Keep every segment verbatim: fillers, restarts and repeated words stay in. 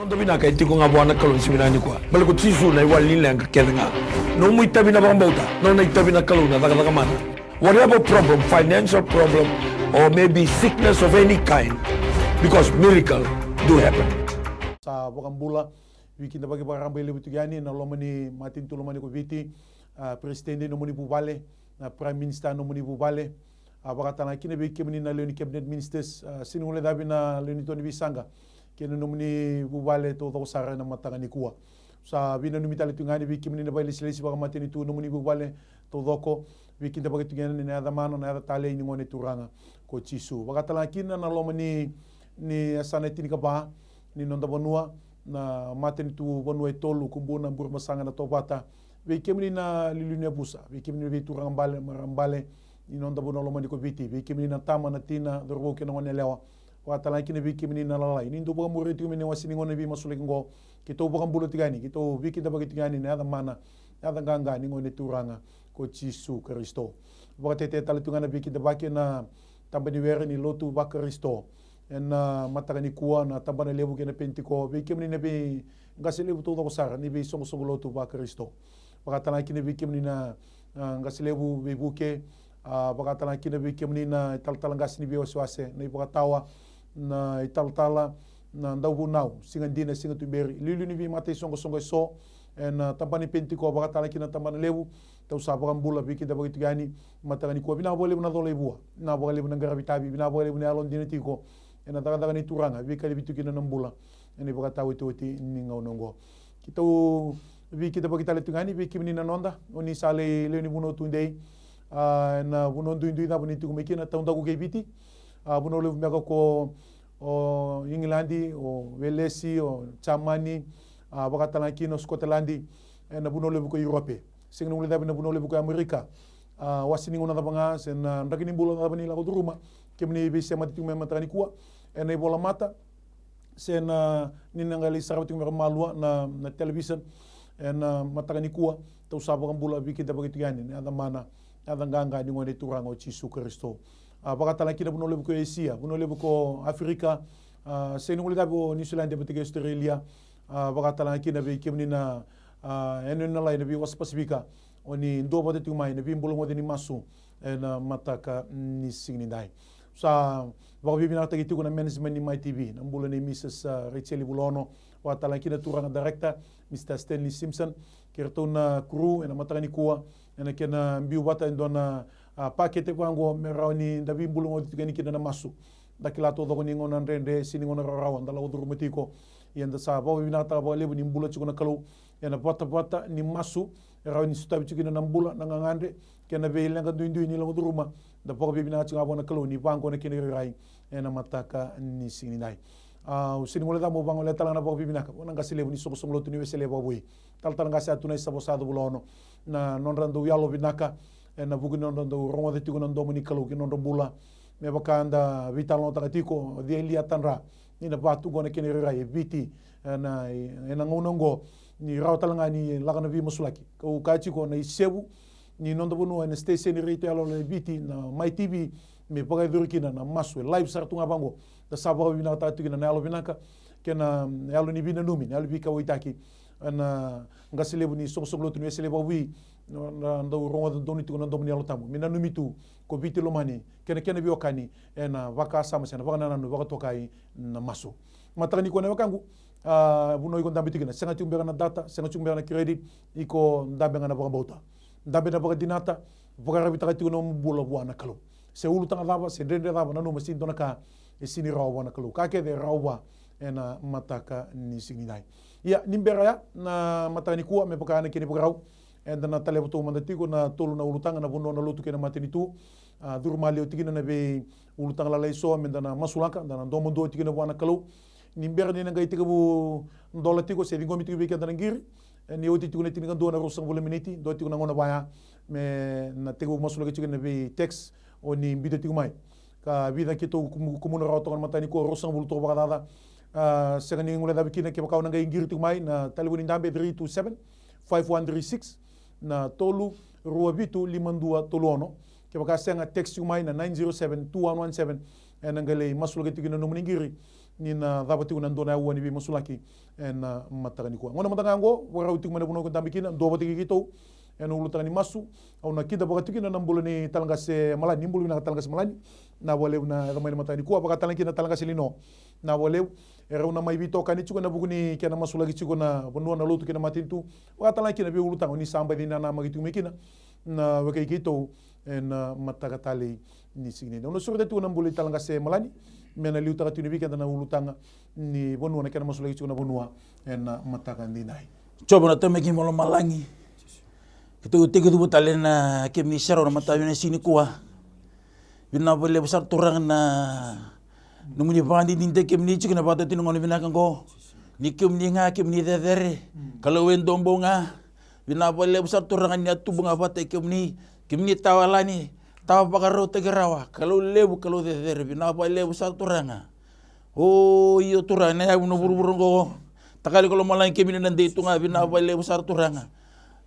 Noda vinaka e tiko ga vua na Kalou ni siga vinaka nikua. Baleta ko Jisu na iwali ni leqa kece ga. Nomu itavi na vakabauta, nona itavi na Kalou na cakacaka mana. Whatever problem, financial problem, or maybe sickness of any kind, because miracle do happen. Sa vakabula, veikidavaki vakararaba e levu tiko yani ena loma ni matanitu lomani ko Viti, a, President nomuni vuvale, na Prime Minister nomuni vuvale, a, vakatalega kina vei kemuni na lewe ni Cabinet Ministers, a, sega ni guilecavi na lewe ni dua ni veisaqa kei na nomuni vuvale taucoko sara ena mataka nikua. Sa veinanumi tale tu ga yani vei kemuni na vakailesilesi vakamatanitu nomuni vuvale taucoko, veikidavaki tu ga yani ena yaca mana, na yaca talei ni Gone Turaga ko Jisu. Vakatalega kina na loma ni, ni yasana e tinikava ni noda vanua, na matanitu vanua e tolu, Kubuna, Burebasaga, Natovata. Vei kemuni na liuliu ni yavusa, vei kemuni na veituraga bale, marama bale ni noda vanua lomani ko Viti, vei kemuni na tama, na tina, cauravou kei na goneyalewa. Vakatalega kina vei kemuni na lalai. Ni dau vakamuria tiko mai na iwase ni gauna ni veimasulaki oqo, keitou vakabula tiko yani, keitou veikidavaki tiko yani ena yaca mana, yaca qaqa ni Gone Turaga ko Jisu Karisito. Vakatetei tale tu ga na veikidavaki ena tabana ni were ni lotu vaKarisito ena mataka nikua, na tabana levu kei na Penitiko, vei kemuni na veiqase levu taucoko sara ni veisoqosoqo lotu vaKarisito. Vakatalega kina vei kemuni na, a, qase levu veivuke, a, vakatalega kina vei kemuni na italatala qase ni veiwasewase, na ivakatawa, na italatala, na dauvunau, siga dina, siga tuberi, liuliu ni veimata isoqosoqo eso ena, a, tabana ni Penitiko, vakatalega kina na tabana levu. Tou sa vakabula, veikidavaki tiko yani mataka nikua. Vinaka vakalevu na cola i vua, vinaka vakalevu na qaravi tavi, vinaka vakalevu na yalodina tiko ena cakacaka ni Turaga, veikacivi tiko kina na bula ena ivakataotioti ni gauna oqo. Keitou veikidavaki tale tiko yani vei kemuni na noda, o ni sa lai lewe ni vanua tudei, a, ena vanua duidui cava ni tiko mai kina, taudaku kei Viti, a, vanua levu beka ko, o Igiladi, o Welesi, o Jamani, a, vakatalega kina o Sikoteladi, ena vanua levu ko Europe. Sega ni guilecavi na vanua levu ko Amerika. A, wase ni gauna cava ga se na draki ni bula cava ni lako curuma, kemuni veisemati tiko mai mataka nikua ena ivolamata, se na, ni na qai lai sarava tiko mai vakamalua na, na television ena mataka nikua, tou sa vakabula, veikidavaki tiko yani ena yaca mana, yaca qaqa ni Gone Turaga o Jisu Karisito. A, vakatalega kina vanua levu ko Esia, vanua levu ko Aferika, a, sega ni guilecavi o Niusiladi vata kei Australia, a, vakatalega kina vei kemuni na, a, yanuyanu lalai ena veiwasa Pasifika, o ni duavata tiko mai ena veibulagoci ni masu ena mataka ni siga nidai. Sa vakavinavinakataki tiko na management ni Mai T V, na bula nei Mrs, a, Rachel Vulaono, vakatalega kina turaga director, Mr Stanley Simpson, kei ratou na crew ena mataka nikua, ena kena biu vata e dua na, a, pakete vaqo me rawa ni da veibulagoci tiko yani kina na masu. Da kila taucoko ni gauna dredre, sega ni gauna rawarawa da lako curuma tiko. Ia da sa vakavinavinakataka vakalevu ni bula tiko na Kalou ena vatavata ni masu e rawa ni sotavi tiko kina na bula, na gagadre kei na veileqa duidui ni lako curuma. Da vakavinavinaka tiko ga vua na Kalou ni vaqo na kena irairai ena mataka ni siga nidai. A, au sega ni guileca, meu vagolea tale ga na vakavinavinaka vua na qase levu ni soqosoqo lotu ni Wesele vakavoui, talatala qase Atunai Savosa Cavulaono, na nodra dau yalovinaka ena vuku ni nodra dau rogoca tiko na domo ni Kalou ki na nodra bula. Me vaka da veitalanoataka tiko, o Cialia Tadra, ni na vatu qo na kena irairai e Viti ena, ena gauna oqo, ni rawa tale ga ni lako na veimasulaki. Kau kaya tiko na isevu ni noda vanua ena station radio yaloyalo e Viti, na Mai T V, me vakayacori kina na masu e live sara tu ga vaqo. Da sa vakavinavinakataka tiko kina na yalovinaka kei na yalo ni veinanumi, na yalo ni veikauwaitaki ena qase levu ni soqosoqo lotu ni Wesele vakavoui, na, na dau rogoca donu tiko na domo ni Yalo Tabu. Me nanumi tu ko Viti lomani kei na kena veiwekani ena vakasama se na vakanananu vakatokai na masu. Mataka nikua na wekaqu, a, vanua iko dabe tiko kina, sega tiko beka na data, sega tiko beka na credit, iko dabe ga na vakabauta. Dabe na vakadinata, vakararavitaka tiko na nomu bula vua na Kalou. Se ulutaga cava, se dredre cava, nanuma sega ni dua na ka e sega ni rawa vua na Kalou. Ka kece e rawa vua ena mataka ni siga nidai. Ia, ni bera ya na mataka nikua, me vaka na kena ivakarau, eda na talevu tu mada tiko na tolu na ulutaga, na vanua, na lotu kei na matanitu. A, curu maliwa tiko kina na veiulutaga lalai eso, meda na masulaka, da na domodua tiko kina vua na Kalou. Ni bera ni na qai tekivu dola tiko se ciqomi tiko vei keda na qiri, e, ni oti tiko na tinikadua na ruasagavulu na miniti, dua tiko na gauna vaya me na tekivu masulaki tiko na vei text o ni biuta tiko mai. Ka vica keitou kumu-, kumuna rawa toka na mataka nikua, ruasagavulu toka vakacaca. A, sega ni guilecavi kina kevaka o na qai qiri tiko mai, na talevoni dabe three two seven, five one three six, na tolu rua vitu lima dua tolu ono. Kevaka sega, text tiko mai na nine zero seven two one one seven. Ena qai lai masulaki tiko na nomuni qiri ni na cava tiko na dua na aua ni veimasulaki ena mataka nikua. Gauna mada ga oqo, vakarau tiko mai na vanua ko dabe kina, duavata kei keitou ena ulutaga ni masu. Au na kidavaka tiko kina na bula ni Talaqase Malani, ni bula vinaka Talaqase Malani. Vinaka vakalevu na yaco mai na mataka nikua, vaka tale ga kina na Talaqase Lino. Vinaka vakalevu. E rau na mai veitokani tiko ena vuku ni kena masulaki tiko na vanua, na lotu kei na matanitu. Vaka tale ga kina veiulutaga ni sa baci nanamaki tiko mai kina na wekai keitou ena mataka talei ni siga nikua. Au na sureta tiko na bula i Talaqase Malani me na liutaka tiko ni vei keda na ulutaga ni vanua, na kena masulaki tiko na vanua ena mataka edaidai. Jiova na Tamai keimami mai lomalagi, keitou tekivu tale na kemuni serau na mataka vinaka ni siga nikua. Vinaka vakalevu sara Turaga na nomuni vakadidike kemuni tiko na vakatau tiko na gauna vinaka oqo. Ni kemuni ga kemuni cecere, Kalou e duabau ga. Vinaka vakalevu sara Turaga ni a tubu ga vata kei kemuni. Kemuni tawa yalani, tawa vakarautaki rawa, Kalou levu, Kalou cecere. Vinaka vakalevu sara Turaga. O io Turaga, na yavu na vuravura oqo, takali ko lomalagi kemuni na dei tu ga. Vinaka vakalevu sara Turaga.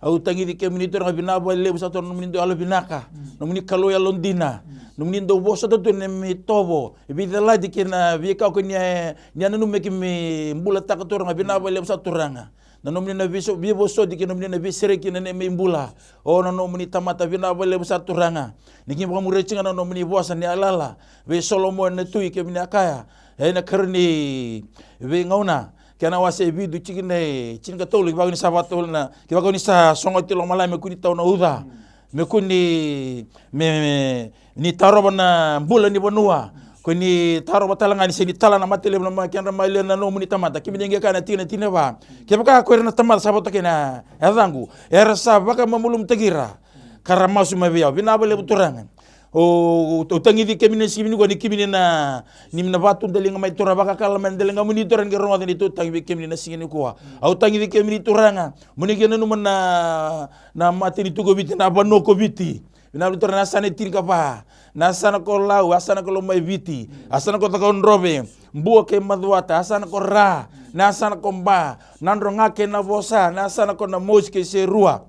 Au tagici kemuni Turaga, vinaka vakalevu sara Turaga na nomuni dau yalovinaka, nomuni Kalou yalodina, nomuni dau vosota tu na neimami itovo, veicalati kei na veika ko ni a, ni a nanuma me keimami bulataka Turaga. Vinaka vakalevu sara Turaga. Na nomuni na veiso-, veivosoti kei na nomuni na veisereki na neimami bula. O na nomuni tamata, vinaka vakalevu sara Turaga. Ni keimami vakamuria tiko ga na nomuni vosa ni yalayala vei Solomoni na tui, keimami na kaya ena ikarua ni Veigauna, kena wase e vitu, tikina e tinikatolu, kevaka ni sa vakatolu na, kevaka ni sa sogoti lomalagi, me kua ni tau na uca. Me kua ni, me, me, ni tarova na bula ni vanua. Kua ni tarova tale ga ni se ni tala na mate levu na ma-, kedra maliwa na nomuni tamata. Kemuni qai kaya na tikina tinikava. Kevaka ko ira na tamata sa vakatokai na yacaqu, era sa vakamalumalumutaki ira, ka ra masu mai vei au. Vinaka vakalevu Turaga. Au, au tagici kemuni na siga nikua ni kemuni na, ni na vakatudaliga mai Turaga, vakakala mai na daligamuni Turaga, ni qai rogoca na neitou tagi vei kemuni na siga nikua. Au tagici kemuni Turaga, mo ni qai nanuma na, na matanitu ko Viti, na vanua ko Viti. Vinaka vakalevu Turaga, na yasana e tinikava, na yasana ko Lau, yasana ko Lomaiviti, yasana ko Cakaudrove, Bua kei Macuata, yasana ko Ra, na yasana ko Ba, Nadroga kei Navosa, na yasana ko Namosi kei Serua.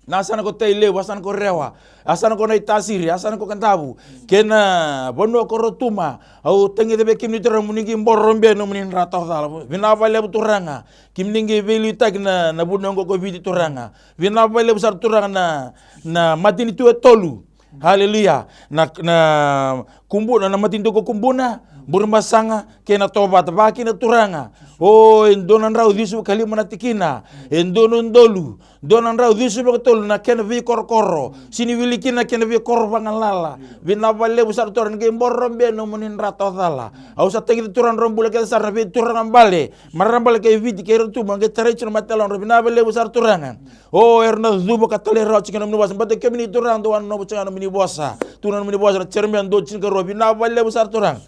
Na yasana ko Tailevu, yasana ko Rewa, yasana ko Naitasiri, yasana ko Kadavu, kei na vanua ko Rotuma. Au tagica vei kemuni Turaga mo ni qai boro bea na nomuni dra tawacala. Vinaka vakalevu Turaga. Kemuni qai veiliutaki na, na vanua oqo ko Viti Turaga. Vinaka vakalevu sara Turaga na, na matanitu e tolu. Haleluya. Na, na Kubuna, na matanitu ko Kubuna, Burebasaga, kei na Tovata. Vakakina Turaga. O, e dua na drau ciwasagavulu ka lima na tikina. E dua na udolu. Dua na drau ciwasagavulu ka tolu na kena veikorokoro. Sega ni wili kina na kena veikoro vagalala. Vinaka vakalevu sara Turaga ni qai boro bea na nomuni dra tawacala. Au sa tagica Turaga drau bula kece sara na veituraga bale. Marama bale kei Viti kei Rotuma, qai tarai tiko na mate yalodra. Vinaka vakalevu sara Turaga. O, era na cuva ka talai rawa tiko na nomuni vosa. Baleta kemuni Turaga dau wanonovu tiko na nomuni vosa. Tu na nomuni vosa na Jeremaia dua tinikarua. Vinaka vakalevu sara Turaga.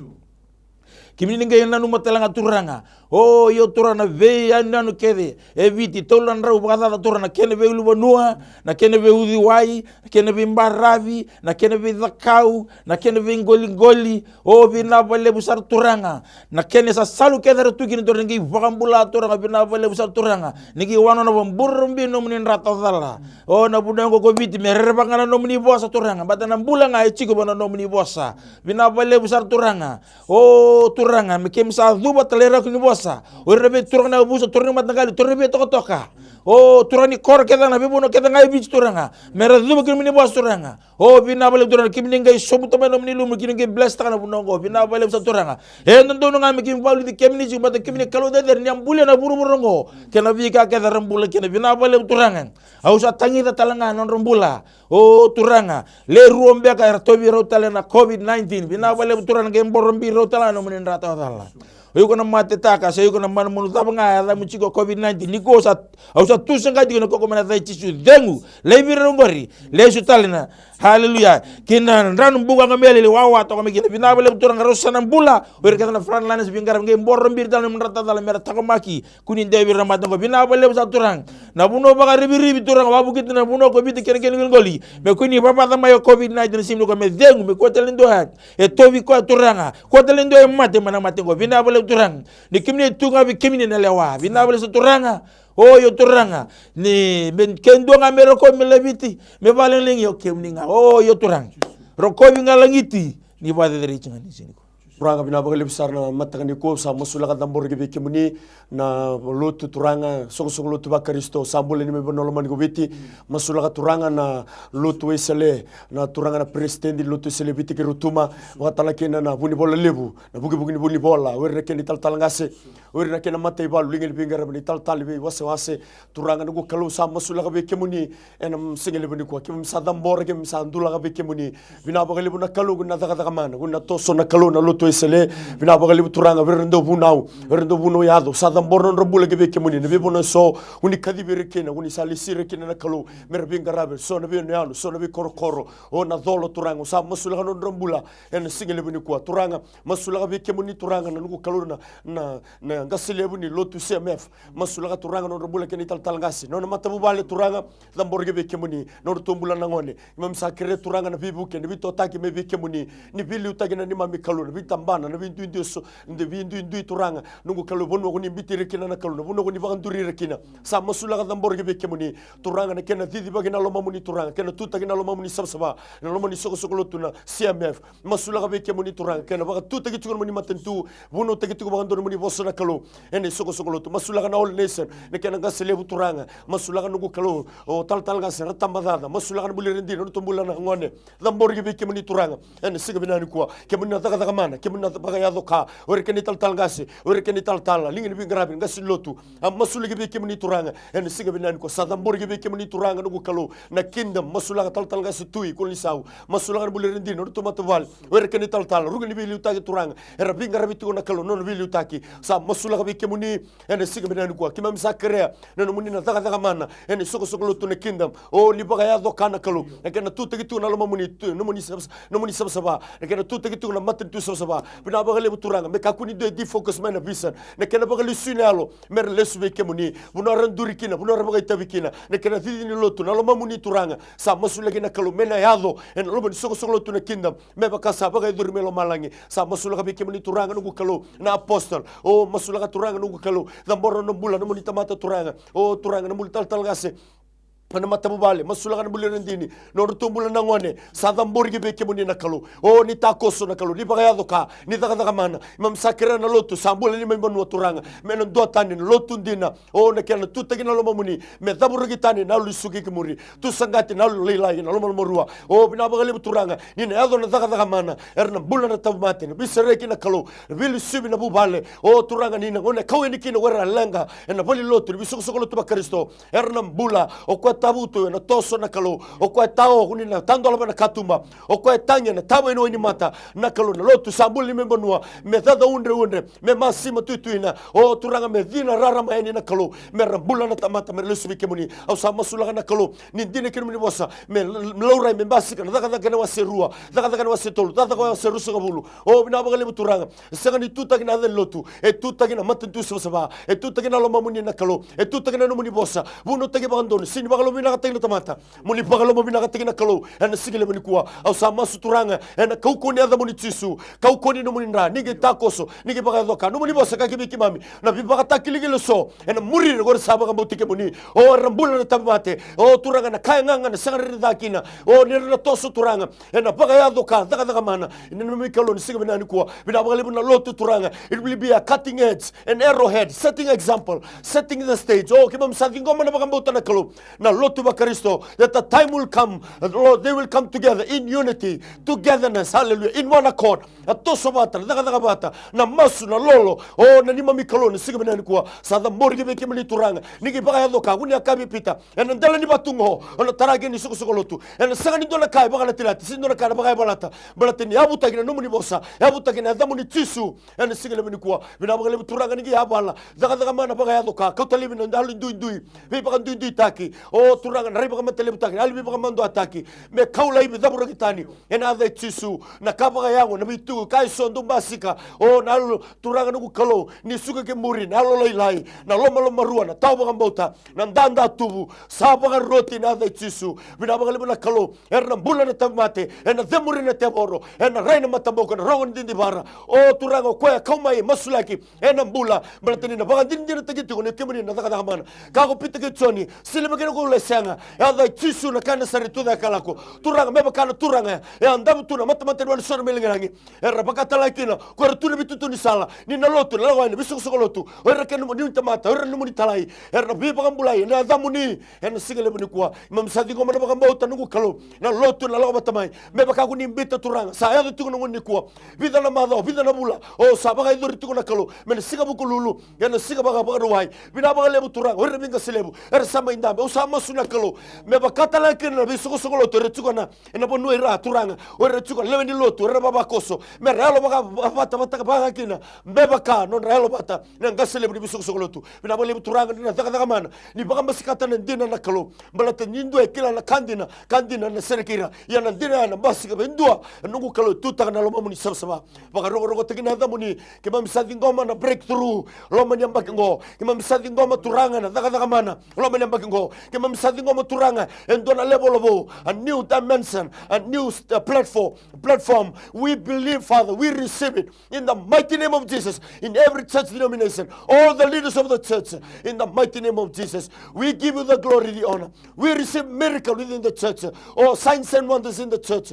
Kemuni ni qai nanuma tale ga Turaga. O, io Turaga na veiyanuyanu kece e Viti, tolu na drau vakacaca Turaga, na kena veiuluvanua, na kena veiuciwai, na kena veibaravi, na kena veicakau, na kena veiqoliqoli. O, vinaka vakalevu sara Turaga. Na kena isasalu kece era tu kina Turaga, ni qai vakabula Turaga, vinaka vakalevu sara Turaga. Ni qai wanonovu, boro bea na nomuni dra tawacala. O, na vanua oqo ko Viti, me rerevaka ga na nomuni vosa Turaga. Baleta na bula ga e tiko vua na nomuni vosa. Vinaka vakalevu sara Turaga. O Turaga, me keimami sa cuva talairawarawa ki na nomuni vosa. O ira na veituraga na yavusa, turaga ni mataqali, turaga ni veitokatoka. O turaga ni koro kece ga, na veivanua kece ga e Viti Turaga. Me ra cuva ki na nomuni vosa Turaga. O, vinaka vakalevu Turaga, kemuni qai sobuta mai na nomuni lumu, kemuni qai bless-taka na vanua oqo. Vinaka vakalevu sara Turaga. E dodonu ga me keimami valuti kemuni tiko, baleta kemuni Kalou cecere, ni a bulia na vuravura oqo kei na veika kece era bula kina. Vinaka vakalevu Turaga. Au sa tagica tale ga na nodra bula. O Turaga, le rua beka era tauvi rau tale na COVID nineteen. Vinaka vakalevu Turaga, qai boro bea rau tale ga na nomuni dra tawacala. O iko na matetaka, se o iko na manumanu cava ga e yacamu tiko COVID nineteen. Nikua sa, au sa tusa ga tiko na koko mai na yaca i Jisu. Cegu, laivi ira oqori, lesu tale na. Haleluya. Kina dranu buka ga me yalili wawa toka mai kina. Vinaka vakalevu Turaga, rau sa na bula. O ira kece na frontliners, veiqaravi, qai boro bea tale na nomuni dra tawacala me ra taqomaki. Kua ni dewa vei ira na mate oqo. Vinaka vakalevu sara Turaga. Na vanua vakarivirivi Turaga, vakavukiti na vanua ko Viti kei na kena qoliqoli. Me kua ni vavaca mai o COVID nineteen na siga nikua, me cegu, me kua tale ni dua e tauvi koya Turaga. Kua tale ni dua e mate mai na mate oqo. Vinaka vakalevu Turaga. Ni kemuni e tu ga vei kemuni na lewa. Vinaka vakalevu sara Turaga. O io Turaga. Ni me, ke dua ga me rokovi me laviti, me vakalagilagi, o kemuni ga. O io Turaga. Rokovi ga lagiti. Ni vakacecerei tiko ga ni siga nikua. Turaga, vinaka vakalevu sara na mataka nikua, sa masulaka, cabora ki vei kemuni na lotu, Turaga, soqosoqo lotu vaKarisito sa bula ni mai vanua lomani ko Viti. Masulaka, Turaga, na lotu Wesele, na Turaga na peresitedi ni lotu Wesele Viti kei Rotuma, vakatale kina na vunivola levu, na vukivuki ni vunivola, o ira na kena italatala qase, o ira na kena mataivalu, liga ni veiqaravi, na italatala ni veiwasewase. Turaga noqu Kalou, sa masulaka vei kemuni ena siga levu nikua. Keimami sa cabora, keimami sa dulaka vei kemuni. Vinaka vakalevu na Kalou, kua ni na cakacaka mana, kua ni na toso na Kalou na lotu Wesele. Vinaka vakalevu, Turaga, vei ira na dau vunau, vei ira na dau vunau yaco, sa cabora na nodra bula ki vei kemuni. Na veivanua eso kua ni kacivi ira kina, kua ni sa lesi ira kina na Kalou, me ra veiqaravi, so na veiyanuyanu, so na veikorokoro, o na colo, Turaga, sa masulaka na nodra bula ena siga levu nikua. Turaga, masulaka vei kemuni, Turaga na noqu Kalou, na, na, na qase levu ni lotu C M F. Masulaka, Turaga, na nodra bula kei na italatala qase, na nona matavuvale, Turaga, cabora ki vei kemuni, na nodratou bula na gone. Keimami sa kerea, Turaga, na veivuke, na veitotaki mai vei kemuni, ni veiliutaki na neimami Kalou, na veitabana, na veiduidui eso, na veiduidui, Turaga noqu Kalou, vanua kua ni biuti ira kina na Kalou, na vanua kua ni vakaduri ira kina. Sa masulaka, cabora ki vei kemuni, Turaga, na kena cicivaki na lomamuni, Turaga, kena tutaki na lomamuni savasava, na lomani soqosoqo lotu na C M F. Masulaka vei kemuni, Turaga, kena vakatutaki tiko na nomuni matanitu, vunautaki tiko vakadua na nomuni vosa na Kalou ena isoqosoqo lotu. Masulaka na All Nation, na kena qase levu, Turaga. Masulaka noqu Kalou, o talatala qase, ra tabacakacaka. Masulaka na bula ira dina, na nodratou bula na gone. Cabora ki vei kemuni, Turaga, ena siga vinaka nikua. Kemuni na cakacaka mana, kemuni na vakayaco ka, o ira kei na italatala qase, o ira kei na italatala, liga ni veiqaravi, qase ni lotu. A masulaki vei kemuni, Turaga, ena siga vinaka nikua. Sa cabora ki vei kemuni, Turaga noqu Kalou, na Kingdom. Masulaka talatala qase Tui Kolonisau. Masulaka na bula ira dina, na nodratou matavuvale, o ira kei na italatala, ruku ni veiliutaki, Turaga, era veiqaravi tiko na Kalou, na nona veiliutaki. Sa masulaka vei kemuni ena siga vinaka nikua. Keimami sa kerea na nomuni na cakacaka mana ena isoqosoqo lotu na Kingdom. O ni vakayaco ka na Kalou, na kena tutaki tiko na lomamuni, tu, nomuni savas-, nomuni savasava, na kena tutaki tiko na matanitu savasava. Vinaka vakalevu, Turaga, me kakua ni dua e defocus mai na vision, na kena vakalesui na yalo, me ra lesu vei kemuni, vanua era duri kina, vanua era vakaitavi kina, na kena cici ni lotu, na lomamuni, Turaga. Sa masulaki na Kalou me na yaco ena loma ni soqosoqo lotu na Kingdom, me vaka sa vakayacori mai lomalagi. Sa masulaka vei kemuni, Turaga noqu Kalou, na apostle. O masulaka, Turaga noqu Kalou, cabora na bula na nomuni tamata, Turaga. O Turaga, na bula talatala qase, na matavuvale, masulaka na bula ira dina, na nodratou bula na gone. Sa cabori ki vei kemuni na Kalou. O ni takoso na Kalou, ni vakayaco ka, ni cakacaka mana. Keimami sa kerea na lotu sa bula ni mai vanua, Turaga, me na duatani na lotu dina. O na kena tutaki na lomamuni, me cavuraki tani na yalo ni suka ki muri, tusaqati na yalo lailai, na lomalomarua. O vinaka vakalevu, Turaga, ni na yaco na cakacaka mana, era na bula na tauvimate, na veisereki na Kalou, na veilesui na vuvale. O Turaga, ni na gauna e kau yani kina o ira na leqa ena valenilotu ni veisoqosoqo lotu vaKarisito, era na bula. O koya e tavutu ena toso na Kalou, o koya e tao, kua ni na tadola mai na katuba, o koya e tagi ena tava ena wainimata. Na Kalou, na lotu sa bula ni mai vanua, me caca udreudre, me masima tuituina. O Turaga, me cina rarama yani na Kalou, me ra bula na tamata, me ra lesu vei kemuni. Au sa masulaka na Kalou, ni dina ki na nomuni vosa, me l-, laurai, me basika na Cakacaka na wase rua, Cakacaka na wase tolu, Cakacaka na wase ruasagavulu. O vinaka vakalevu, Turaga. E sega ni tutaki na yaca ni lotu, e tutaki na matanitu savasava, e tutaki na lomamuni na Kalou, e tutaki na nomuni vosa. Vunautaki vakadodonu, sega ni vakalomavinakataki na tamata, mo ni vakalomavinakataki na Kalou ena siga levu nikua. Au sa masu, Turaga, ena kaukauwa ni yacamuni Jisu, kaukauwa ni nomuni dra, ni qai takoso, ni qai vakayaco ka. Nomuni vosa e kaya ki vei keimami, na veivakatakilakila eso ena muri ira ko ira sa vakabauti kemuni. O era bula na tauvimate. O Turaga, na ka e gaga na sega ni raica kina, o ni ra na toso, Turaga, ena vakayaco ka, cakacaka mana. Ena nomuni Kalou, ni siga vinaka nikua, vinaka vakalevu na lotu, Turaga. It will be a cutting edge, an arrowhead, setting example, setting the stage. O keimami sa ciqoma na vakabauta na Kalou, na lotu vaKarisito, that the time will come, Lord, they will come together in unity, togetherness, hallelujah, in one accord. A toso vata, na cakacaka vata, na masu, na lolo. O na neimami Kalou, na siga vinaka nikua, sa cabori ki vei kemuni, Turaga, ni qai vakayaco ka. Kua ni a kaya vei Pita, ena dela ni vatu qo o na tara kina isoqosoqo lotu. Ena sega ni dua na ka e vakalatilati, sega ni dua na ka ena vakayavalata, baleta ni yavutaki na nomuni vosa, yavutaki na yacamuni Jisu. Ena siga levu nikua, vinaka vakalevu, Turaga, ni qai yavala, cakacaka mana, vakayaco ka, kauta laivi na yalo ni duidui, veivakaduiduitaki. O Turaga, na rai vakamatalevutaki, na yalo ni veivakamaduataki, me kau laivi, cavuraki tani ena yaca i Jisu. Na ka vakayago, na veituku, ka eso dau basika, o na yalo, Turaga noqu Kalou, ni suka ki muri, na yalo lailai, na lomalomarua, na tawa vakabauta, na dadatuvu, sa vakaroti ena yaca i Jisu. Vinaka vakalevu na Kalou, era na bula na tauvimate, ena cemuri na tevoro, ena rai na mataboko, ena rogo na didivara. O Turaga, o koya e kau mai, masulaki, ena bula, baleta ni na vakadinadinataki tiko ni kemuni na cakacaka mana. Kaya ko Pita kei Joni, sega ni vaka na koula, sega. E yaca i Jisu na ka e na sara e tucake ka lako. Turaga, me vaka na turaga e a davo tu na matamata ni wai ni soro mai lagilagi. Era vaka tale ga kina ko ira tu na veitutu ni sala, ni na lotu na lako yani na veisoqosoqo lotu. O ira kei na nomuni tamata, o ira na nomuni talai, era na veivakabulai e na yacamuni. E na siga levu nikua keimami sa ciqoma na vakabauta, noqu Kalou, na lotu na lako vata mai. Me vaka ko ni biuta, Turaga, sa yaco tiko na gauna nikua. Vica na macawa, vica na vula, o sa vakayacori tiko, na Kalou, mai na siga Vukelulu e na siga vaka, Vakarauwai. Vinaka vakalevu, Turaga, o ira na veiqase levu era sa mai dabe. Au sa masu, na Kalou, me vaka tale ga kina na veisoqosoqo lotu era tiko na e na vanua i ra, Turaga, o ira tiko na lewe ni lotu, o ira na vavakoso, me ra yalo vaka, vata, vata, vaka kina me vaka nodra yalo vata na qase levu ni veisoqosoqo lotu. Vinaka vakalevu, Turaga, ni na cakacaka mana, ni vakamasikata na dina, na Kalou, baleta ni dua e kila na ka dina, ka dina na sereki ira. Ia na dina ya na basika vei dua, e noqu Kalou, e tutaka na lomamuni savasava. Vakarokorokotaki na yacamuni. Keimami sa ciqoma na breakthrough loma ni yabaki oqo. Keimami sa ciqoma, Turaga, na cakacaka mana loma ni yabaki oqo. Keimami sa ciqoma, Turaga, e dua na level vou, a new dimension, a new st-, uh, platform, platform. We believe, Father, we receive it in the mighty name of Jesus, in every church denomination, all the leaders of the church, in the mighty name of Jesus. We give you the glory, the honor. We receive miracle within the church. Oh, signs and wonders in the church.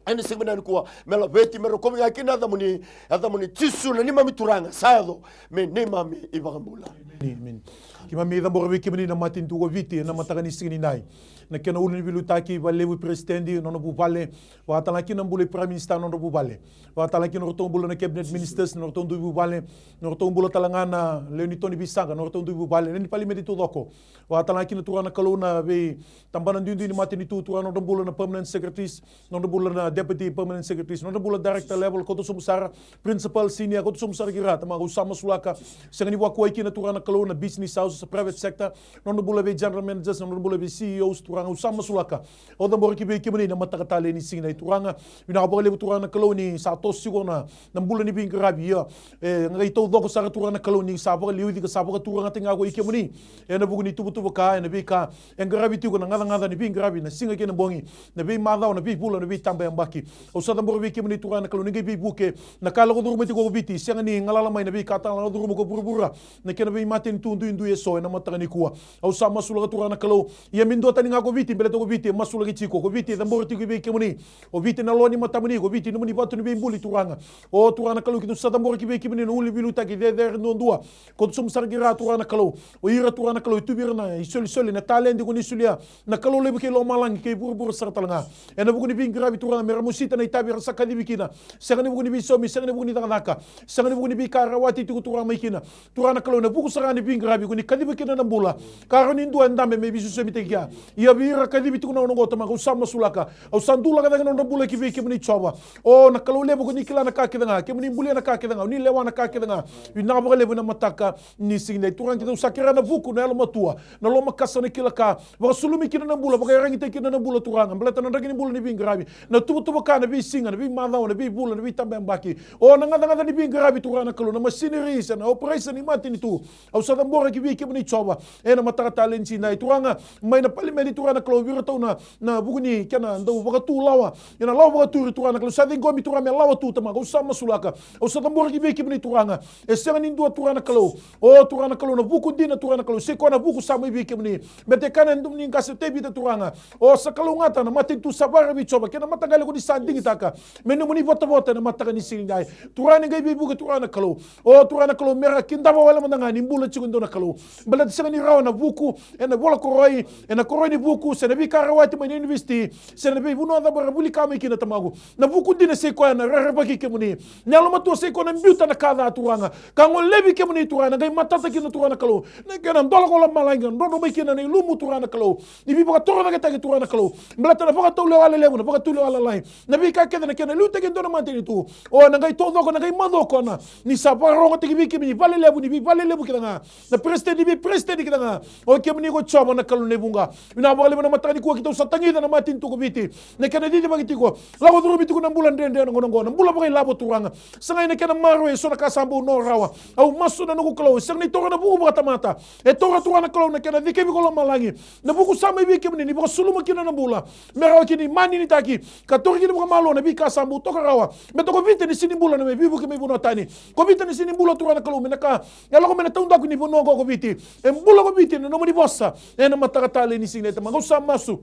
E na siga vinaka nikua, me laveti, me rokovi ga kina na yacamuni, yacamuni Jisu na neimami Turaga sa yaco me neimami iVakabula. Emeni. Keimami cabora vei kemuni na matanitu ko Viti e na mataka ni siga nidai. Na kena ulu ni veiliutaki, vakalevu i Peresitedi, nona vuvale, vaka tale ga kina na bula i Prime Minister, nodra vuvale, vaka tale ga kina nodratou bula na Cabinet Ministers, nodratou dui vuvale, nodratou bula tale ga na lewe ni to ni veisaqa, nodratou dui vuvale, lewe ni Palimedi taucoko, vaka tale ga kina, Turaga na Kalou, na veitabana duidui ni matanitu, Turaga, nodra bula na Permanent Secretaries, nodra bula na Deputy Permanent Secretaries, nodra bula Director level, kauta sobu sara, Principal, Senior, kauta sobu sara ki ra, Tamaqu, au sa masulaka. Sega ni vakuwai kina, Turaga na Kalou, na business houses, private sector, nodra bula vei general managers, nodra bula vei C E Os, Turaga, au sa masulaka. Au cabora ki vei kemuni na mataka talei ni siga nidai, Turaga. Vinaka vakalevu, Turaga na Kalou, ni sa toso tiko na, na bula ni veiqaravi. Ia, e qai taucoko sara, Turaga na Kalou, ni sa vakaliuci ka sa vakaturagataki ga ko i kemuni e na vuku ni tuvatuva ka, e na veika e qaravi tiko, na gacagaca ni veiqaravi, na siga kei na bogi, na veimacawa, na veivula, na veitabayabaki. Au sa cabora vei kemuni, Turaga na Kalou, ni qai veivuke na ka e lako curuma tiko ko Viti. Sega ni galala mai na veika tale e lako curuma ko vuravura, na kena veimatanitu duidui e so, e na mataka nikua. Au sa masulaka, Turaga na Kalou, ia me duatani ga ko Viti, baleta ko Viti e masulaki tiko, ko Viti e cabora tiko ki vei kemuni. O Viti na loa ni matamuni, ko Viti nomuni vatu ni veibuli, Turaga. O Turaga na Kalou, keitou sa cabora ki vei kemuni na ulu ni veiliutaki cecere duadua. Kauta sobu sara ki ra, Turaga na Kalou. O ira, Turaga na Kalou, e tu vei ira na isolisoli, na taledi ko ni solia, na Kalou levu kei lomalagi kei vuravura sara tale ga, e na vuku ni veiqaravi, Turaga, me ra mosita na itavi era sa kacivi kina. Sega ni vuku ni veisaumi, sega ni vuku ni cakacaka, sega ni vuku ni veika e rawati tiko, Turaga, mai kina. Turaga na Kalou, na vuku sara ni veiqaravi ko ni kaciva kina na bula, ka rawa ni dua e dabe me veisosomitaki kea. Ia vei ira kacivi tiko na gauna oqo, Tamaqu, au sa masulaka. Au sa dulaka cake na nodra bula ki vei kemuni, Jiova. O na Kalou levu, ko ni kila na ka kece ga, kemuni bulia na ka kece ga, o ni lewa na ka kece ga. Vinaka vakalevu na mataka ni siga nidai, Turaga, keitou sa kerea na vuku, na yalomatua, na lomakasa, na kila ka, vakasulumi kina na bula, vakaiyaragitaki kina na bula, Turaga, baleta na draki ni bula ni veiqaravi, na tuvatuva ka, na veisiga, na veimacawa, na veivula, na veitabayabaki. O na gacagaca ni veiqaravi, Turaga na Kalou, na machineries, na operation ni matanitu. Au sa cabora ki vei kemuni, Jiova, e na mataka talei ni siga nidai, Turaga, mai na Palimedi, Turaga na Kalou, vei iratou na, na vuku ni kena dau vakatulawa, e na lawa vakaturi, Turaga na Kalou, sa ciqomi, Turaga, me lawa tu, Tamaqu, au sa masulaka. Au sa cabora ki vei kemuni, Turaga. E sega ni dua, Turaga na Kalou. O Turaga na Kalou, na vuku dina, Turaga na Kalou, sai koya na vuku sa mai vei kemuni. Baleta e kaya na domo ni qase o Tevita, Turaga, o sa kalougata na matanitu sa vakararavi, Jiova, kei na mataqali ko ni sa digitaka me nomuni votavota e na mataka ni siga nidai. Turaga, ni qai veivuke, Turaga na Kalou. O Turaga na Kalou, me ra kidava wale mada ga ni bula tiko e dua na Kalou. Baleta sega ni rawa na vuku e na vola koroi, e na koroi ni vuku, se na veika rawati mai na univesiti, se na veivanua cava era vuli ka mai kina, Tamaqu. Na vuku dina sai koya na rerevaki kemuni. Na yalomatua sai koya na biuta na ka ca, Turaga, ka golevi kemuni, Turaga, na qai matata kina, Turaga na Kalou, na kena dola ko lomalagi, na drodro mai kina na ilumu, Turaga na Kalou, ni veivakatorocaketaki, Turaga na Kalou. Baleta na vakatulewa lelevu, na vakatulewa lalai, na veika kece, na kena liutaki e dua na matanitu, o na qai taucoko, na qai macu o koya, ni sa vakarogotaki vei kemuni valelevu ni veivalelevu kece ga, na peresitedi ni veiperesitedi kece ga. O kemuni ko Jiova na Kalou ni vuqa. Vinaka vakalevu na mataka nikua, keitou sa tagica na matanitu ko Viti, na kena cicivaki tiko, lako curumi tiko na bula dredre na gauna oqo, na bula vakailavo, Turaga. Sagai na kena maroroi e so na ka sa bau no rawa. Au masu, na noqu Kalou, e sega ni taura na vuku vakatamata, e taura, Turaga na Kalou, na kena cikevi ko lomalagi. Na vuku sa mai vei kemuni, ni vakasuluma kina na bula, me rawa kina ni maninitaki, ka taura kina vakamalua na veika sa bau toka rawa. Me toka o Viti ena sega ni bula na me veivuke mai vanua tani. Ko Viti ena sega ni bula, Turaga na Kalou, me na ka e lako mai na taudaku ni vanua oqo ko Viti. E bula ko Viti ena nomuni vosa ena mataka talei ni siga ni tamaqu, au sa masu.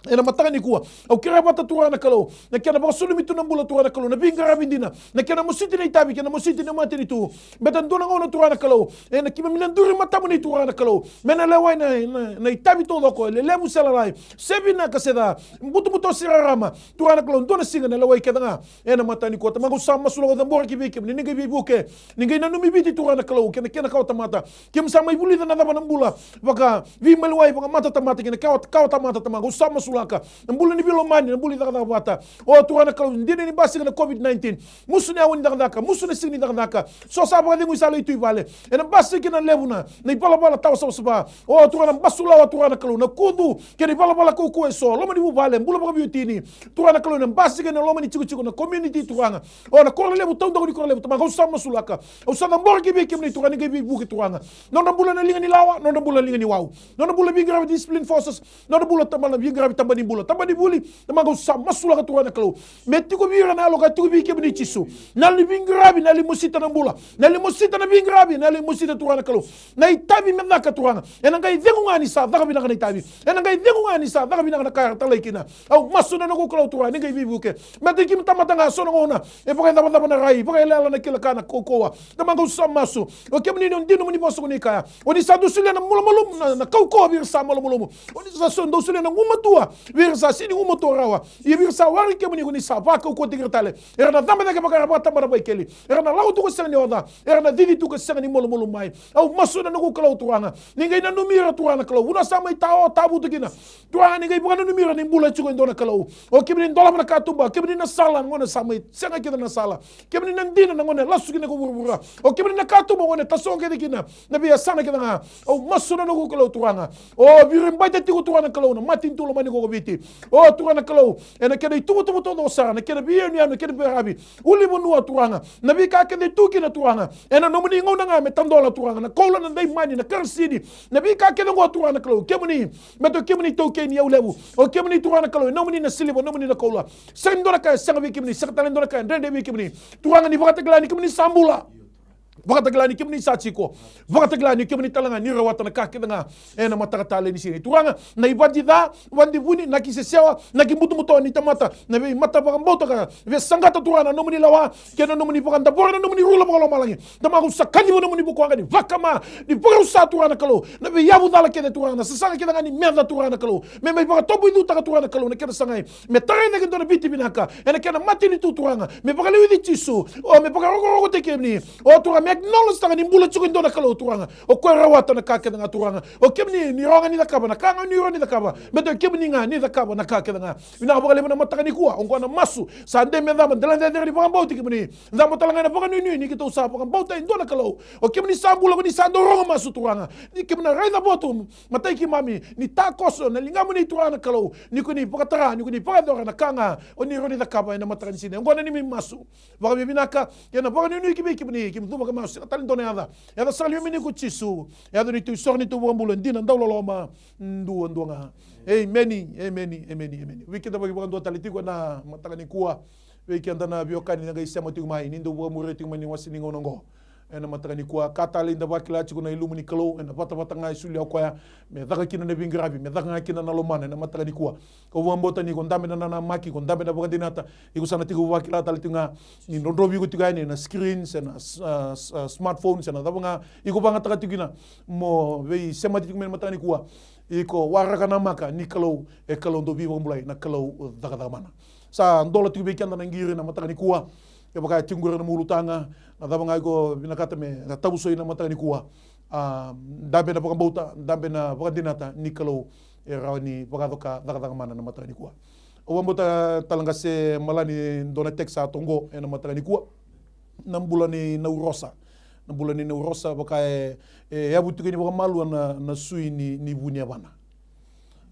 Ena mataka nikua, au kerea vata Turaga na Kalou na kena vakasulumi tu na bula Turaga na Kalou, na veiqaravi dina, na kena mositi na itavi kei na mositi na matanitu. Beta dua na gauna Turaga na Kalou, ena keimami na duri matamuni Turaga na Kalou, me na lewai na, na, na itavi taucoko, e lelevu se lalai, se vinaka se ca, butobuto se rarama, Turaga na Kalou, dua na siga na lewai kece ga. Ena mataka nikua tamaqu, au sa masulaka, au caboraki vei kemuni, ni qai veivuke, ni qai nanumi Viti Turaga na Kalou kei na kena kawa tamata. Keimami sa mai vulica na cava na bula vakaveimaliwai, vakamatatamata kei na kawa, kawa tamata tamaqu, au sa masulaka. Na bula ni veilomani, na bula ni cakacaka vata. O Turaga na Kalou, dina ni basika na COVID nineteen, musu na aua ni cakacaka, musu na siga ni cakacaka. So sa vakacegui sa lai tu i vale. Ena basika kina na levu na, na ivalavala tawa savasava. O Turaga na basulawa, Turaga na Kalou, na kucu kei na ivalavala kaukauwa eso, loma ni vuvale, bula vakaveiwatini. Turaga na Kalou, ena basika ena loma ni tikotiko na community Turaga. O na koro levu, taudaku ni koro levu tamaqu, au sa masulaka. Au sa caboraki vei kemuni Turaga, ni qai veivuke Turaga. Nodra bula na liga ni lawa, nodra bula na liga ni wau. Nodra bula veiqaravi discipline forces, nodra bula taba na veiqaravi taba ni bula, taba ni vuli. Tamaqu, au sa masulaka Turaga na Kalou, me tiko vei ira na yalo ka tiko vei kemuni Jisu. Na yalo ni veiqaravi, na yalo ni mosita na bula, na yalo ni mosita na veiqaravi, na yalo ni mosita Turaga na Kalou. Na itavi me caka Turaga, ena qai cegu ga ni sa caka vinaka na itavi. Ena qai cegu ga ni sa caka vinaka na ka era talai kina. Au masu na noqu Kalou Turaga, ni qai veivuke. Baleta keimami tamata ga, so na gauna e vakaicavacava na rai, vakaiyalayala na kila ka, na kaukauwa. Tamaqu, au sa masu. O kemuni, ni o dina nomuni vosa ko ni kaya, o ni sa dau solia na malumalumu, na, na kaukauwa vei ira sa malumalumu. O ni sa, so dau solia na gumatua vei ira sa sega ni gumatua rawa. Ia vei ira sa waraki kemuni, ko ni sa vakaukauwataki ira tale. Era na cabe cake vaka era vakatabana vaikeli. Era na lako tu ka sega ni oca. Era na cici tu ka sega ni malumalumu mai. Au masu na noqu Kalou Turaga, ni qai nanumi ira Turaga na Kalou, vanua sa mai tao tavutu kina. Turaga, ni qai vakananumi ira ni bula tiko e dua na Kalou. O kemuni dolava na katuba, o kemuni na sala, na gauna sa mai sega kina na sala. Kemuni na dina, na gauna e lasu kina ko vuravura. O kemuni na katuba, na gauna e tasogo kece kina na veiyasana kece ga. Au masu na noqu Kalou Turaga, o viribaita tiko Turaga na Kalou na matanitu lomani ko Viti. O Turaga na Kalou, ena kena ituvatuva taucoko sara, na kena veiyanuyanu, na kena veiqaravi, ulunivanua Turaga, na veika kece e tu kina Turaga, ena nomuni gauna ga me tadola Turaga, na koula, na daimani, na karasini, na veika kece oqo Turaga na Kalou, kemuni, me tu kemuni taukei ni yau levu. O kemuni Turaga na Kalou, e nomuni na siliva, nomuni na koula. Sega ni dua na ka e sega vei kemuni, sega tale ni dua na ka e dredre vei kemuni. Turaga, ni vakatakila ni kemuni sa bula. Vakatakila ni kemuni sa tiko. Vakatakila ni kemuni tale ga ni rawata na ka kece ga ena mataka talei ni siga. Turaga, na ivadi ca, vadivuni, na ki sesewa, na ki butobuto ni tamata, na veimata vakabauta ka veisaqata Turaga na nomuni lawa kei na nomuni vakadavora na nomuni rula vakalomalagi. Tamaqu, sa kaciva nomuni vukuaqa ni vakama, ni vakarusa Turaga na Kalou na veiyavu cala kece Turaga, na sasaga kece ga ni meca Turaga na Kalou, me mai vakatoboicutaka Turaga na Kalou na kena sagai me tarai cake e dua na Viti vinaka ena kena matanitu Turaga, me vakaliuci Jisu, o me vakarokorokotaki kemuni. O Turaga, me acknowledge taka ni bula tiko e dua na Kalou Turaga. O koya e rawata na ka kece ga Turaga. O kemuni ni rawa ga ni cakava na ka ga ni rawa ni cakava, baleta o kemuni ga ni cakava na ka kece ga. Vinaka vakalevu na mataka nikua, oqo na masu. Sa dei me cava, dela cecere ni vakabauti kemuni. Cava tale ga na vakanuinui ni keitou sa vakabauta e dua na Kalou. O kemuni sa bula, ko ni sa dau rogo masu Turaga. Ni keimami na raica votu, matai keimami, ni takoso na ligamuni Turaga na Kalou, ni ko ni vakatara, ni ko ni vakayacora na ka ga o ni rawa ni cakava ena mataka ni siga. Oqo na neimami masu vakavinavinaka kei na vakanuinui ki vei kemuni, keimami cuva ka masu, sega tale ni dua na yaca. Yaca sara li kemuni ko Jisu, yaca ni tu isoro ni tu vakabula dina, dau loloma duadua ga. Emeni, emeni, emeni, emeni. Vei keda vaki vakadua tale tiko ena mataka nikua, vei keda na veiwekani na qai sema tiko mai, ni dau vakamuria tiko mai ni wase ni gauna oqo. Ena mataka nikua, ka talei da vakila tiko na ilumu ni Kalou ena vatavata ga e solia o koya me caka kina na veiqaravi, me caka ga kina na lomana ena mataka nikua. Kau vakabauta ni ko dabe na nanamaki, ko dabe na vakadinata, iko sa na tiko vakila tale tiko ga ni drodrovi iko tiko yani ena screen se na, ah, ah, smartphone se na cava ga iko vakayagataka tiko kina mo veisemati tiko mai ena mataka nikua. Iko waraka, namaka ni Kalou e Kalou dau veivakabulai, na Kalou cakacaka mana. Sa dola tiko vei keda na qiri na mataka nikua. Kevaka e tiko qori na nomu ulutaga, na cava ga iko vinakata me na tavusoi na mataka nikua, a, dabe na vakabauta, dabe na vakadinata ni Kalou e rawa ni vakacoka cakacaka mana na mataka nikua. Au vakabauta tale ga se malani dua na text sa toqo ena mataka nikua. Na bula ni Naurosa. Na bula ni Naurosa vaka e, e yavu tiko ni vakamalua na, na sui ni, ni vu ni yavana.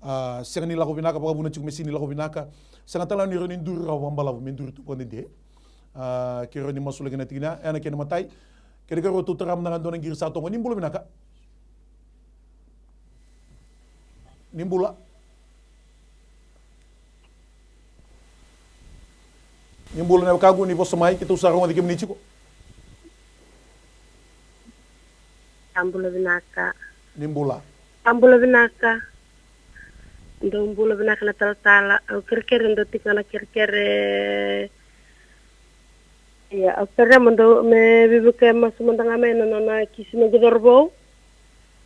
A, sega ni lako vinaka, vakavuna tiko me sega ni lako vinaka. Sega tale ni rawa ni duri rawa vakabalavu, me duri tu vakadede. A, ke rawa ni masulaki na tikina, ena kena matai. Kena karua, tou tara mada ga dua na qiri sa toqo. Ni bula vinaka. Ni bula. Ni bula na wekaqu, ni vosa mai, keitou sa rogoci kemuni tiko. A bula vinaka. Ni bula. A bula vinaka. Dou bula vinaka na talatala. Au kerekere dou tiko ga na kerekere. Ia, au kerea mo dou me veivuke masu mada ga mai na nona kisi na qi cauravou.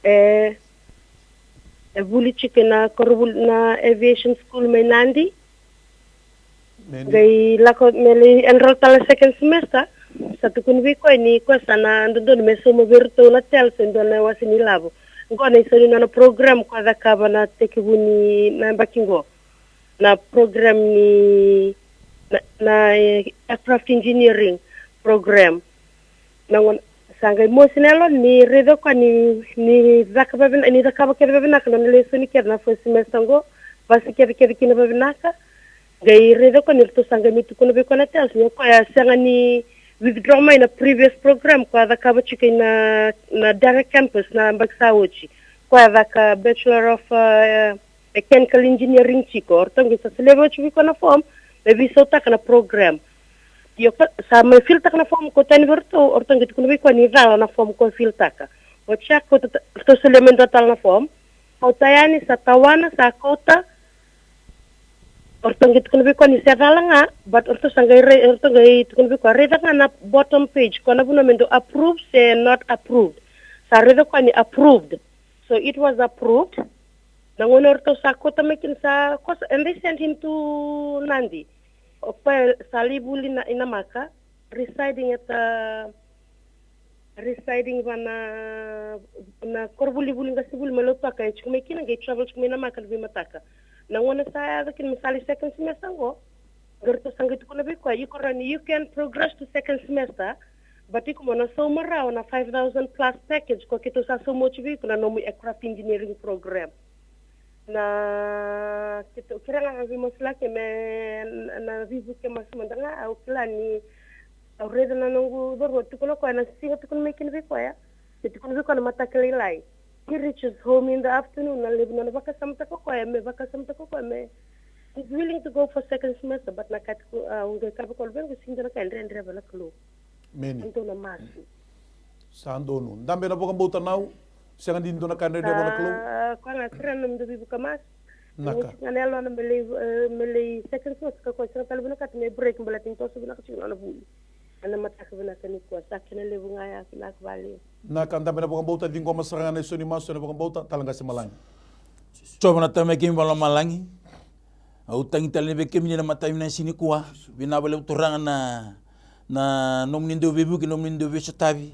E, e vuli tiko na korovuli na aviation school mai Nadi. Qai lako me lai enroll tale second semester. Sa tukuni vei koya ni koya sa na dodonu me sauma vei iratou na TELS e dua na wase ni lavo. Qo na isau ni nona program koya cakava na tekivu ni na yabaki qo. Na program ni na, na eh, aircraft engineering program. Na gona sa qai mosi na yalo ni raica koya ni ni cakava ni cakava kece vavinaka na nona lesoni kece na first semester qo. Vasi kece kece kina vavinaka. Qai raica koya ni ratou sa qai mai tukuna vei koya na TELS ni o koya sega ni withdraw mai na previous program koya cakava tiko i na na direct campus na yabaki sa oti. Koya caka Bachelor of uh, Mechanical Engineering tiko. O ratou qai sa solia vei oti vei koya na form me veisautaka na program. Io, sa mai fill taka na form ko tani vei ratou, o ratou qai tukuna vei koya ni cala na form ko fill taka. O check ko ratou solia mai dua tala na form. Kauta yani sa tawana sa kauta. O ratou qai tukuna vei koya ni se cala ga, but o ratou sa qai rai, o ratou qai tukuna vei koya raica ga na bottom page ko na vanua me dau approve se not approved. Sa raica koya ni approved. So it was approved. Na gauna o ratou sa kauta mai kina sa kosa, and they sent him to Nadi. O koya sa lai vuli na i Namaka, residing at a residing va na na korovulivuli qasenivuli mai Lautoka e tiko mai kina qai travel tiko mai Namaka na veimataka. Na gauna sa yaco kina me sa lai second semester qo, qai ratou sa qai tukuna vei koya iko rawa ni you can progress to second semester, but iko mo na sauma rawa na five thousand plus package ko keitou sa sauma oti vei iko na nomu aircraft engineering program. Na keitou kerea ga veimasulaki me na veivuke masu mada ga au kila ni au raica na noqu cauravou tukuna koya na siga tukuna mai kina vei koya. Me tukuna vei koya na mataka lailai. He reaches home in the afternoon na levu nona vakasamataka koya me vakasamataka koya me he's willing to go for second semester but na ka tiko au qai kava koya vei qo sigi dua na ka e dredre vei na Kalou. Meni. Dou na masu. Sa donu. Dabe na vakabauta nau. Sega ni dua na ka e dredre vei na Kalou. Koya ga kerea na nomu dau veivuke masu. Naka. Ga na yalona me lei me lei second semester ka koya sega tale vinakata me break baleta ni toso vinaka tiko na nona vuli. Ena mataka vinaka nikua sa kena levu ga ya vinaka valevu. Naka, dabe na vakabauta, ciqoma sara ga na isau ni masu ena vakabauta. Tala qase malagi. Jiova na Tama e kemi vakalomalagi. Au tagi tale vei kemuni na mataka vinaka ni siga nikua. Vinaka vakalevu Turaga na na nomuni dau veivuke, nomuni dau veisotavi.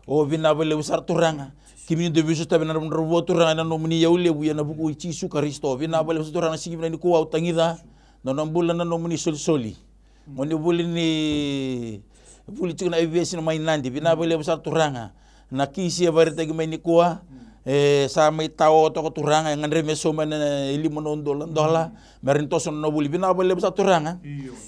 O vinaka vakalevu sara Turaga. Kemuni dau veisotavi na dravudravua Turaga ena nomuni iyau levu ena vuku i Jisu Karisito. Vinaka vakalevu sara Turaga na siga vinaka nikua au tagica na nona bula na nomuni solisoli. Gone vuli ni vuli tiko na aviation mai Nadi. Vinaka vakalevu sara Turaga. Na kisi e vakaraitaki mai nikua e sa mai tao toka Turaga e gadrevi me sauma ena e lima na udolu na dola me rawa ni toso na nona vuli. Vinaka vakalevu sara Turaga.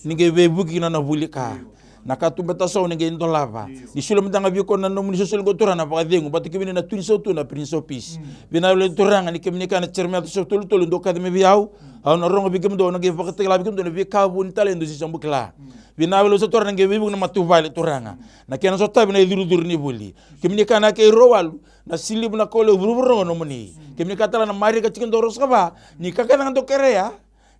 Ni qai veivuke kina na vuli ka na katuba e tasau ni qai dolava. Ni solia mada ga vei koya na nomuni solisoli qo Turaga na vakacegu vata kei kemuni na tui ni sautu na Prince of Peace. Vinaka vakalevu Turaga ni kemuni kaya na Jeremaia catorse tolu tolu dou kaci mai vei au. Au na rogo vei kemudou, au na qai vakatakila vei kemudou na veika vuni tale e dou se sa bau kila. Vinaka vakalevu sara Turaga na qai veivuke na matavuvale Turaga. Na kena sotavi na icurucuru ni vuli. Kemuni kaya na kei Rua walu na siliva na koula e vuravura oqo nomuni. Kemuni kaya tale na Marika tikina dua ruasagavulu ka va ni ka kece ga dou kerea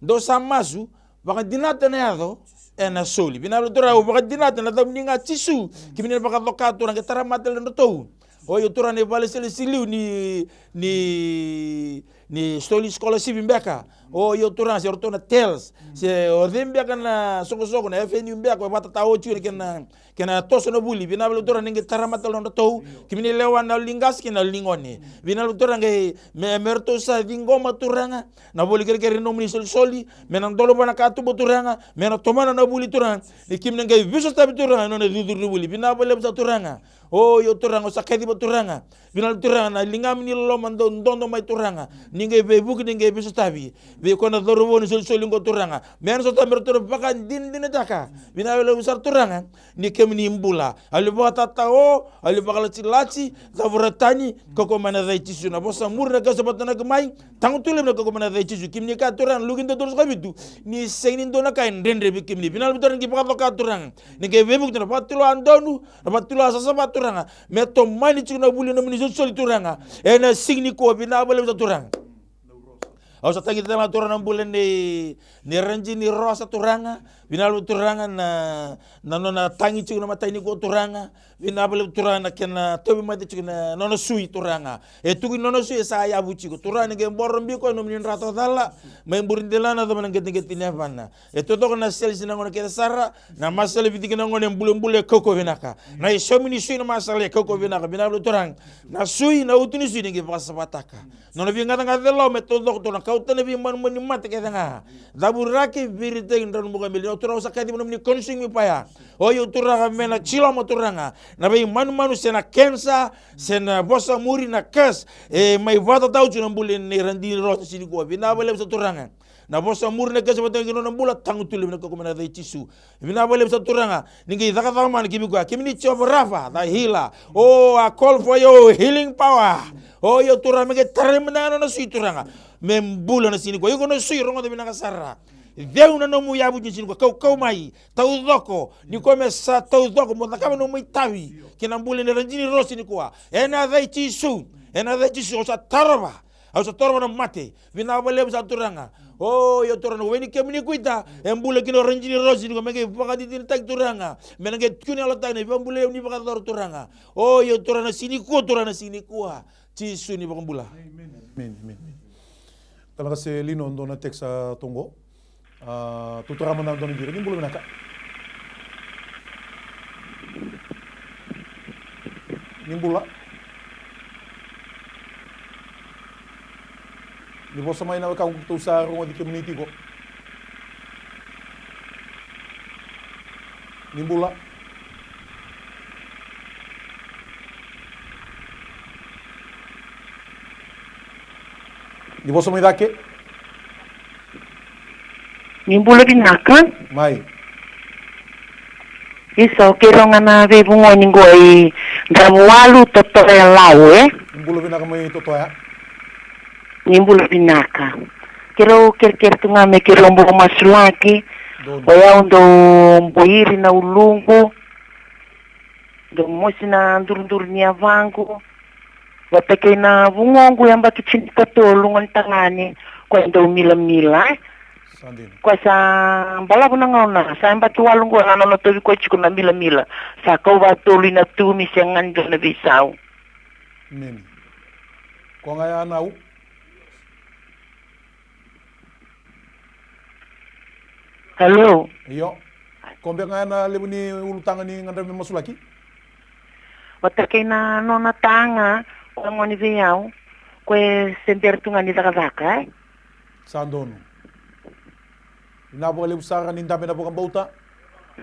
dou sa masu, vakadinata na yaco ena soli. Vinaka vakalevu Turaga au vakadinata na yacamuni ga Jisu. Kemuni na vakacoka Turaga qai tara mata tale nodratou. O io Turaga na ivalasilesi liu ni ni ni soli scholarship beka. O io Turaga se o ratou na TELS se o cei beka na soqosoqo na FNU beka o vakatatawa oti na kena kena toso na vuli. Vinaka vakalevu Turaga ni qai tara mata tale nodratou. Kemuni lewa na yalo ni qase kei na yalo ni gone. Vinaka vakalevu Turaga qai me me ratou sa ciqoma Turaga na voli kerekere ni nomuni solisoli me na dolavi na katuba Turaga me na tomana na vuli Turaga. Ni kemuni qai veisotavi Turaga na nona cucuru ni vuli. Vinaka vakalevu sara Turaga. O io Turaga au sa kaciva Turaga. Vinaka vakalevu Turaga na ligamuni loloma dau dodo mai Turaga. Ni qai veivuke ni qai veisotavi vei koya na cauravou ni solisoli qo Turaga. Me na sotavi me ratou na vakadinadinataka. Vinaka vakalevu sara Turaga. Ni ke Kemuni bula. Au lai vakatatao, au lai vakalatilati, cavura tani, kaukaua mai na yaca i Jisu. Na vosa muri na kau sa vatanaki mai, tago tu levu na kaukaua mai na yaca i Jisu. Kemuni kaya Turaga, Luke dua tolusagavulu ka vitu, ni sega ni dua na ka e dredre vei kemuni. Vinaka Turaga ni qai vakacoka Turaga. Ni qai veivuke tu na vakatulewa donu, na vakatulewa sasava Turaga. Me tomani tiko na vuli na nomuni solisoli Turaga. Ena siga nikua vinaka vakalevu sa Turaga. Au sa tagi tale ga Turaga na bula nei, nei Rajini Rosa Turaga. Vinaka vakalevu Turaga na, na nona tagi tiko na matai nikua Turaga. Vinaka vakalevu Turaga na kena tauvimate tiko na nona sui Turaga. E tukuni nona sui e sa yavu tiko. Turaga ni qai boro biko e nomuni dra tacala. Mai buri dela na cava na qeteqete ni yavana. E totoko na sele si na gone kece sara. Na masala e vitiki na gone e bulebule e kaukaua vinaka. Na isomi ni sui na masala e kaukaua vinaka. Vinaka vakalevu Turaga. Na sui, na utu ni sui ni qai vakasavataka. Nona veigacagaca e lau me taucoko Turaga, kauta na veimanumanu ni mate kece ga. Cavuraki, viritaki, drau na buka me lina Turaga, au sa kaciva nomuni consume fire. O io Turaga me na jiloma Turaga. Na veimanumanu se na cancer, se na vosa muri na curse. E mai vakatatao tiko na bula nei Rajini Rosa siga nikua. Vinaka vakalevu sa Turaga. Na vosa muri na kau sa vata kei nona bula tago tu levu na kaukaua mai na yaca i Jisu. Vinaka vakalevu sa Turaga. Ni qai cakacaka mana ki vei koya. Kemuni Jehovah Rapha, the healer. Oh, I call for your healing power. Oh, io Turaga me qai tarai mada ga nona sui Turaga. Me bula na siga nikua. Iko na sui rogoca vinaka sara. Ceu na nomu yavu ni siga nikua. Kaukaua mai. Taucoko. Ni koya me sa taucoko. Mo cakava nomu itavi. Kei na bula ni Rajini Rosa nikua. Ena yaca i Jisu. Ena yaca i Jisu. Au sa tarova. Au sa torova na mate. Vinaka vakalevu sa Turaga. O io Turaga na wai ni kemuni kuita. E bula kina o Rajini Rosa ni ko me qai vakadinadinataki Turaga. Me na qai tukuni yalo tani. Vakabula ni vakacoro Turaga. O io Turaga na siga nikua Turaga na siga nikua. Jisu ni vakabula. Amen, amen. Tala ga se lino dua na text sa toqo. A, tutura mada dua na qiri. Ni bula vinaka. Ni bula. Ni vosa mai na wekaqu tou sa rogoci kemuni tiko. Ni bula. Ni vosa mai cake. Ni bula vinaka. Mai. Isa, o keirau ga na veivugoni qo i Dravuwalu, Totoya, Lau, e? Ni bula vinaka mai Totoya. Ni bula vinaka. Keirau kerekere tu ga me keirau bau masulaki. Donu. O yau dau boiri na uluqu. Dau mosi na duruduru ni yavaqu. Vata kei na vugoqu yabaki tinikatolu, gone tagane, koya dau milamila, e. Sa dina. Koya sa balavu na gauna, sa yabaki walu qo na nona tauvi koya tiko na milamila. Sa kau vakatolu ina tumi, sega ni dua na veisau. Meni. Koya ga ya nau. Hello. Io. Ko beka ga na levu ni ulutaga ni gadreva me masulaki? Vata kei na nona taga, ko gone vei au, ko e se bera tu ga ni cakacaka, e? Sa donu. Vinaka vakalevu sara ni dabe na vakabauta.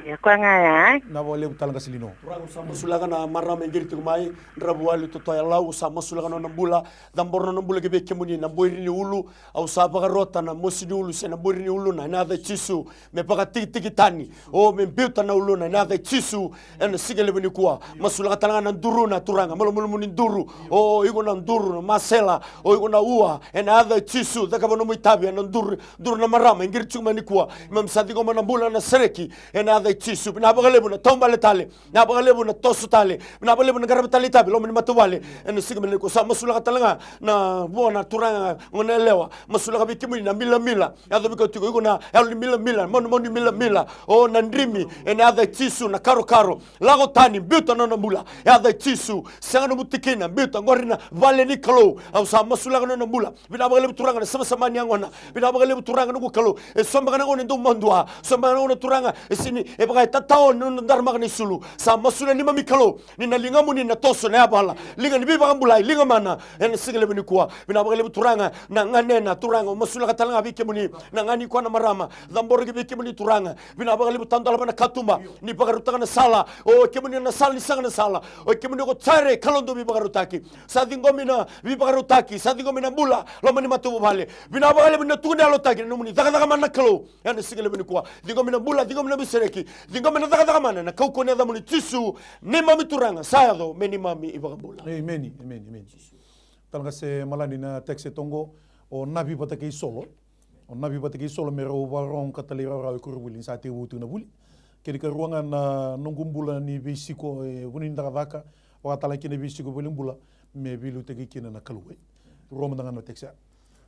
Ia, koya ga ya, e? Vinaka vakalevu tale ga Silino. Turaga, au sa masulaka na marama e qiri tiko mai, Dravuwalu, Totoya, Lau, au sa masulaka na nona bula, cabora na nona bula ki vei kemuni, na boiri ni ulu, au sa vakarota na mosi ni ulu se na boiri ni uluna, ena yaca i Jisu, me vakatikitiki tani. O, me biuta na uluna, ena yaca i Jisu, ena siga levu nikua. Masulaka tale ga na duruna, Turaga, malumalumu ni duru. O, iko na duru, na masela. O, iko na ua, ena yaca i Jisu, cakava nomu itavi, ena duru, duru na marama, e qiri tiko mai nikua. Keimami sa ciqoma na bula, na sereki, ena yaca i Jisu. Vinaka vakalevu na taubale tale. Vinaka vakalevu na toso tale. Vinaka vakalevu na qaravi tale itavi, loma ni matavuvale. Ena siga mai nikua sa masulaka tale ga na vua na turaga, gone yalewa. Masulaka vei kemuni na milamila. Yacovi koya tiko, iko na yalo ni milamila, manumanu ni milamila. O na drimi, ena yaca i Jisu, na karokaro. Lako tani, biuta na nona bula. Yaca i Jisu, sega nomu tikina, biuta, qori na vale ni Kalou. Au sa masulaka na nona bula. Vinaka vakalevu Turaga na savasava ni yagona. Vinaka vakalevu Turaga noqu Kalou. E so beka na gauna e dau madua. So beka na gauna Turaga. E sini, e vaka e tatao na nona daramaka na isulu. Sa masulaka neimami Kalou. Ni na ligamuni na toso na yavala. Liga ni veivakabulai, liga mana. Ena siga levu nikua. Vinaka vakalevu Turaga. Na ganena Turaga. Au masulaka tale ga vei kemuni. Na gani koya na marama. Cabora ki vei kemuni Turaga. Vinaka vakalevu, tadolava na katuba. Ni vakarautaka na sala. O kemuni na sala ni sega na sala. O kemuni ko Jaire, Kalou dau veivakarautaki. Sa ciqomi na veivakarautaki, sa ciqomi na bula, loma ni matavuvale. Vinaka vakalevu ni na tukuni yalotaki na nomuni cakacaka mana na Kalou. Ena siga levu nikua. Ciqomi na bula, ciqomi na veisereki. Ciqomi na cakacaka mana ena kaukauwa ni yacamuni Jisu, neimami Turaga, sa yaco me neimami iVakabula. Emeni, emeni, emeni. Tale ga se malani na text toqo, o Navi vata kei Solo. O Navi vata kei Solo me rau vakarorogo ka talairawarawa e koronivuli ni sa tekivu tiko na vuli. Kena ikarua ga na noqu bula ni veisiko e vanua ni cakacaka, vakatale kina veisiko e valenibula, me veiliutaki kina na Kalou. Rua mada ga na text ya.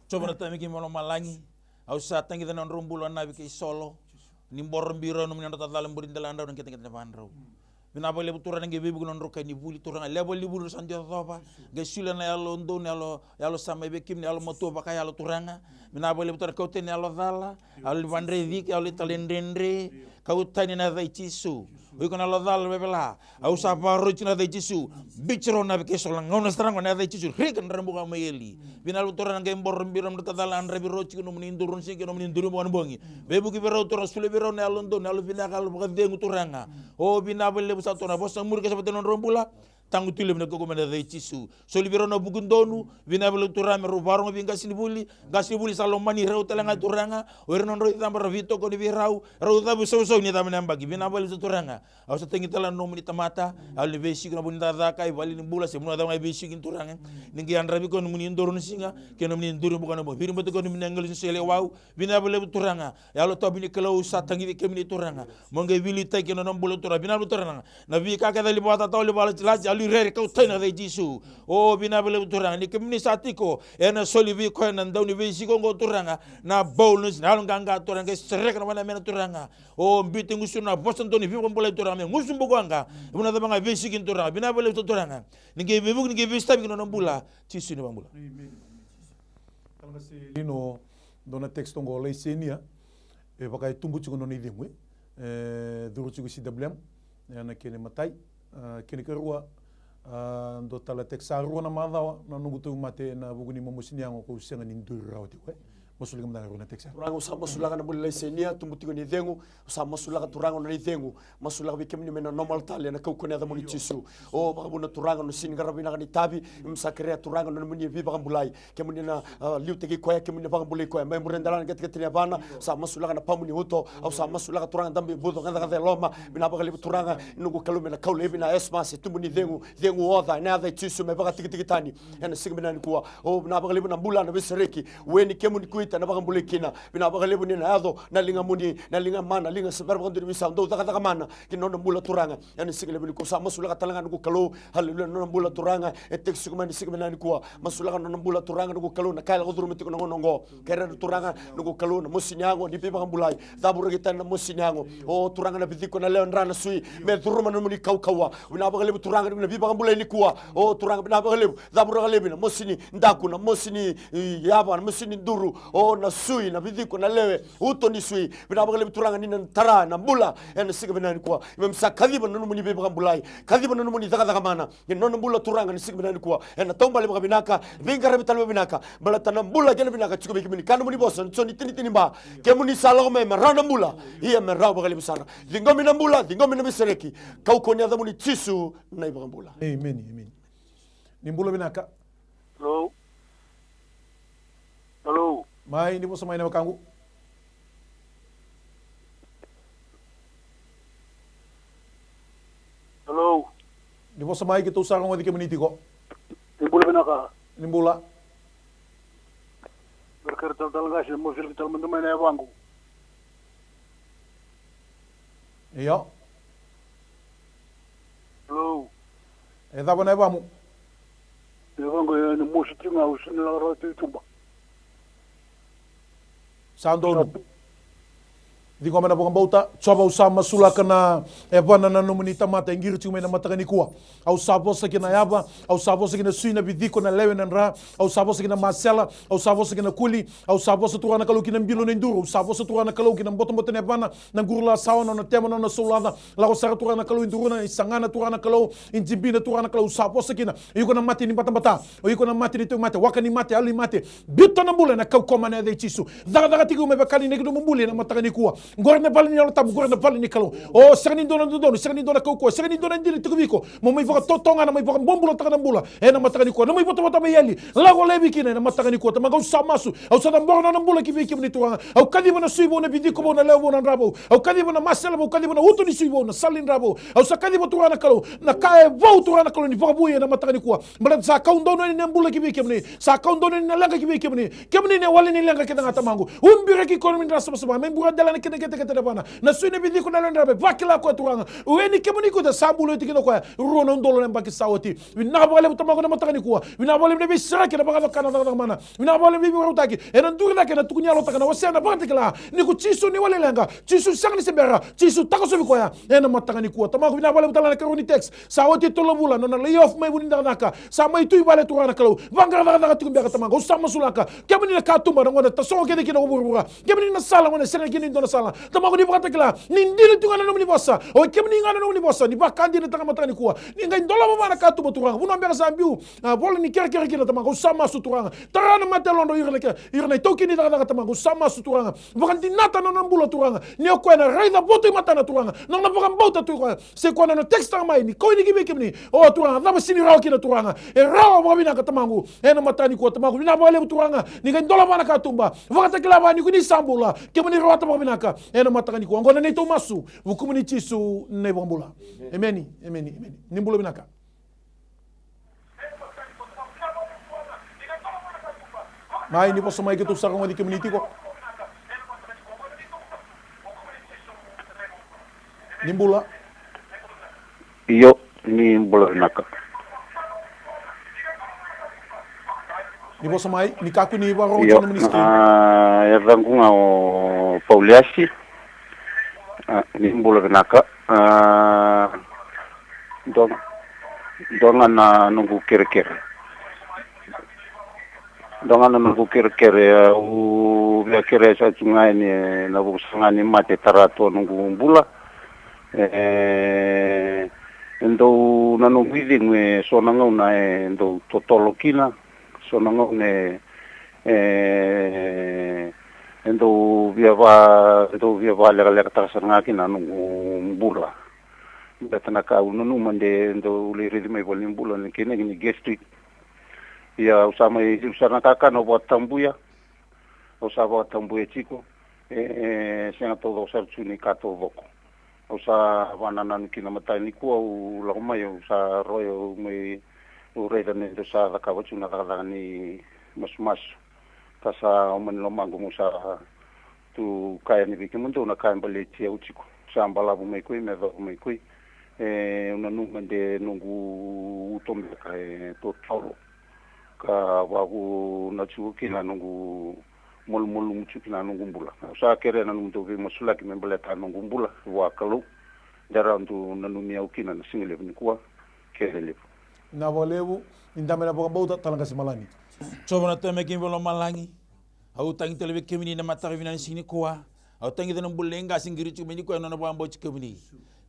Jiova na Tama i keimami mai lomalagi, au sa tagica na nodrau bula o Navi kei Solo. Ni boro birau nomuni nodrau cala buri deladrau na qeteqete ni vadrau. Vinaka vakalevu Turaga na qai veivuke na nodrau kai ni vuli Turaga, levu ni vuli sa dau yacova. Qai solia na yalo donu, yalo, yalo sa mai vei kemuni, yalo matua vakayalo Turaga. Vinaka vakalevu Turaga, kau tani na yalo cala, yalo ni vadre cike, yalo ni tale dredre. Kau tani na yaca i Jisu. O iko na yalo cala vevela. Au sa vakaroti na yaca i Jisu. Biuti rau Navi kei Solo na gauna sara ga na yaca i Jisu. Rika na drabuka mai eli. Vinaka vakalevu Turaga na qai boro birau na nodrau cala, a dravi rau tiko nomuni duru ni siga kei nomuni duru ni bogi. Veivuke vei rau Turaga, solia vei rau na yalo donu, na yalo vinaka, yalo vakacegu Turaga. O vinaka vakalevu sa Turaga, vosa muri ka sa vata na nodrau bula. Tagu tu levu na kaukaua mai na yaca i Jisu. Soli vei rau na vuku donu, vinaka vakalevu Turaga me rau vakarorogo vei qasenivuli. Qasenivuli sa lomani rau tale ga Turaga. O ira na nodrau icaba rau veitokoni vei rau. Rau cavu sausau ni yacova na yabaki. Vinaka vakalevu Turaga. Au sa tagica tale na nomuni tamata, yalo ni veisiko na vanua ni cakacaka, i valenibula, se vanua cava ga e veisiko kina Turaga. Ni qai yadravi koya nomuni duru ni siga kei nomuni duru ni bogi, mo viribaita koya nomuni agilosi ni seleiwau. Vinaka vakalevu Turaga, Yalo Tabu ni Kalou sa tagici kemuni Turaga. Mo qai veiliutaki ena nona bula Turaga. Vinaka vakalevu Turaga, na veika kece, yalo ni vakatatao, yalo ni vakalatilati, yalo ni rere, kau tani na yaca i Jisu. O vinaka vakalevu Turaga, ni kemuni sa tiko ena soli vei koya na dauniveisiko oqo Turaga, na boldness, na yalo qaqa Turaga, qai sereka na vanamena Turaga. O biuti gusuna na vosa donu ni veivakabulai Turaga, me gusu bukawaqa. Vanua cava ga e veisiko kina Turaga, vinaka vakalevu Turaga. Ni qai veivuke, ni qai veisotavi ki na nona bula. Jisu na iVakabula. Emeni. Tale ga se lino, dua na text oqo, Laisenia. E vaka e tubu tiko na nona icegu, e. E curu tiko C W M ena kena imatai. A, kena ikarua, a, dua tale text, sa rua na macawa na noqu tauvimate ena vuku ni momosi ni yago, kau sega ni duri rawa tiko, e. Masulaka mada ga rua na text. Turaga, au sa masulaka na bula i Laisenia, tubu tiko na icegu. Au sa masulaka Turaga na nona icegu. Masulaka vei kemuni me na normal tale ena kaukauwa ni yacamuni Jisu. O vakavuna Turaga na nona sega ni qaravi vinaka na itavi. Keimami sa kerea Turaga na nomuni veivakabulai. Kemuni na, a, liutaki koya, kemuni na vakabulai koya. Mai muri e dela na qeteqete ni yavana, sa masulaka na pamu ni uto. Au sa masulaka Turaga dabe buco, gacagaca e loma. Vinaka vakalevu Turaga, noqu Kalou, me na kau laivi na asthma se tubu ni cegu, cegu oca, ena yaca i Jisu me vakatikitiki tani. Ena siga vinaka nikua. O vinaka vakalevu na bula, na veisereki. Ue ni kemuni kuita na vakabulai kina. Vinaka vakalevu ni na yaco na ligamuni, na liga mana, liga severa vakadua ni veisau, dau cakacaka mana ki na nona bula Turaga. Ena siga levu nikua sa masulaka tale ga noqu Kalou. Haleluya, na nona bula Turaga. E tekivu mai na siga vinaka nikua. Masulaka na nona bula Turaga noqu Kalou, na ka e lako curuma tiko na gauna oqo. Kerea Turaga noqu Kalou na mosi ni yago ni veivakabulai. Cavuraki tani na mosi ni yago. O Turaga, na viciko, na lewe, dra, na sui, me curuma na nomuni kaukauwa. Vinaka vakalevu Turaga ni veivakabulai nikua. O Turaga, vinaka vakalevu. Cavuraka laivi na mosi ni daku, na mosi ni, i, yava, na mosi ni duru, o na sui, na viciko, na lewe, uto ni sui. Vinaka vakalevu Turaga ni na tara na bula ena siga vinaka nikua. Keimami sa kaciva na nomuni veivakabulai, kaciva na nomuni cakacaka mana. Ena nona bula Turaga ena siga vinaka nikua, ena taubale vakavinaka, veiqaravi tale vakavinaka. Baleta na bula kei na vinaka tiko vei kemuni, kaya na nomuni vosa ena Joni tini tini, ba kemuni sa lako mai me rawa na bula, ia me rawa vakalevu sara. Ciqomi na bula, ciqomi na veisereki. Kaukauwa ni yacamuni Jisu na iVakabula. Emeni, emeni. Ni bula vinaka. Hello? Hello? Mai, ni vosa mai na wekaqu. Hello? Ni vosa mai, keitou sa rogoci kemuni tiko. Ni bula vinaka. Ni bula. Kerekere talatala qase, mo filiki tale mada mai na yavaqu. Io. Hello. E cava na yavamu? Na yavaqu e na mosi tiko ga, au sega ni lako rawa tu i tuba. Sa donu. Ciqoma na vakabauta. Jiova, au sa masulaka na yavana na nomuni tamata e qiri tiko mai na mataka nikua. Au sa vosa ki na yava, au sa vosa ki na sui, na viciko, na lewe, na dra, au sa vosa ki na masela, au sa vosa ki na kuli, au sa vosa, Turaga na Kalou, ki na bilo ni duru, au sa vosa, Turaga na Kalou, ki na botoboto ni yavana, na qurulasawa, na nona tema, na nona saulaca, lako sara, Turaga na Kalou, i duruna, i sagana, Turaga na Kalou, i jibina, Turaga na Kalou, au sa vosa kina. O iko na mate ni batabata, o iko na mate ni tauvimate, waka ni mate, yalo ni mate, biuta na bula ena kaukauwa ni yaca i Jisu. Cakacaka tiko mai vaka ni nomu bula ena mataka nikua. Qori na vale ni Yalo Tabu, qori na vale ni Kalou. O, sega ni dua na dodonu, sega ni dua na kaukauwa, sega ni dua na dina tiko vei iko mo mai vakatotogana, mai vakabobulataka na bula ena mataka nikua. Na mai votavota mai yali, lako laivi kina ena mataka nikua. Tamaqu, au sa masu, au sa cabora na nona bula ki vei kemuni Turaga. Au kaciva na sui vou, na vici ko vou, na lewe vou, na dra vou. Au kaciva na masela vou, kaciva na uto ni sui vou, na sala ni dra vou. Au sa kaciva Turaga na Kalou na ka e vou, Turaga na Kalou, ni vakavoui ena mataka nikua. Baleta sa kau donu yani na bula ki vei kemuni, sa kau donu yani na leqa ki vei kemuni. Kemuni na wale ni leqa kece ga Tamaqu. Ubiraki iko na nomuni dra savasava, me bura dela na kena qeteqete na vana, na sui, na vici ko, na lewe ni dra, me vakila koya Turaga. O yani kemuni ko sa bula oti kina o koya rua na udolu na yabaki sa oti. Vinaka vakalevu Tamaqu na mataka nikua. Vinaka vakalevu na veisereki, na vakacaka, na cakacaka mana. Vinaka vakalevu na veivakarautaki. Ena duri cake, ena tukuni yalotaka, na wasea, na vakatakila ni ko Jisu ni wale leqa, Jisu sega ni se bera, Jisu takosovi koya ena mataka nikua. Tamaqu, vinaka vakalevu tale na karua ni text. Sa oti e tolu na vula na nona lay off mai vuni cakacaka. Sa mai tu i vale Turaga na Kalou. Vaqara cakacaka tiko beka Tamaqu. Au sa masulaka, kemuni na katuba, na gauna tasogo kece kina o vuravura. Kemuni na sala, gauna sega kina e dua na sala. Tamaqu, ni vakatakila ni dina tu ga na nomuni vosa. O kemuni ga na nomuni vosa ni vakadinataka mataka nikua. Ni qai dolava vua na katuba Turaga. Vanua beka sa biu a vola ni kerekere kina Tamaqu, au sa masu Turaga. Tara na mate e yalodra o ira na ke, ira na itaukei ni cakacaka Tamaqu, au sa masu Turaga. Vakadinata na nona bula Turaga. Ni o koya na raica votu i matana Turaga, na nona vakabauta tu o koya. Se koya na nona tekisitaka mai ni kau yani ki vei kemuni. O Turaga, cava sega ni rawa kina Turaga? E rawa vakavinaka Tamaqu ena mataka nikua Tamaqu. Vinaka vakalevu Turaga, ni qai dolava na katuba. Vakatakila vua ni ko ni sa bula. Kemuni rawata vakavinaka ena mataka nikua. Oqo na neitou masu, vukumuni Jisu na iVakabula. Emeni, emeni, emeni. Ni bula vinaka. Mai, ni vosa mai keitou sa rogoci kemuni tiko. Ni bula. Io, ni bula vinaka. Ni vosa mai, ni kakua ni vakarogo tiko na nomuni screen. A, yacaqu ga o Pauliasi. A, ni bula vinaka. A, dua, dua ga na noqu kerekere. Dua ga na noqu kerekere, au via kerea sa tu ga yani ena vuku saga ni mate tara tu a noqu bula. E, e dau, na noqu icegu e so na gauna e dau totolo kina, so na gauna e, e dau via va, e dau via valekalekataka sara ga kina na noqu bula. Baleta na ka au nanuma de dau lai raici mai valenibula na kena, kena gastric. Ia au sa mai liu sara na kakana au vakatabuya. Au sa vakatabuya tiko. E, e sega taucoko sara tu ni ka taucoko. Au sa vakanananu kina mataka nikua au lako mai, au sa roya, au mai, au raica ni dau sa cakava tu na cakacaka ni masumasu. Ka sa au mani lomaqu, au sa tu kaya yani vei kemudou na ka e baleti au tiko. Sa balavu mai koi, me yacova mai koi. E, au nanuma de noqu uto beka e totolo. Ka vakuna tiko kina noqu malumalumu tiko kina noqu bula. Au sa kerea na nomudou veimasulaki me baleta noqu bula vua Kalou. De rawa dou nanumi au kina na siga levu nikua. Kece levu. Na vakalevu, ni dabe na vakabauta, Talaqase Malani. Jiova na Tamai keimami vakalomalagi. Au tagi tale vei kemuni na mataka vinaka ni siga nikua. Au tagica na bula nei qase qiri tiko mai nikua ena nona vakabauti kemuni.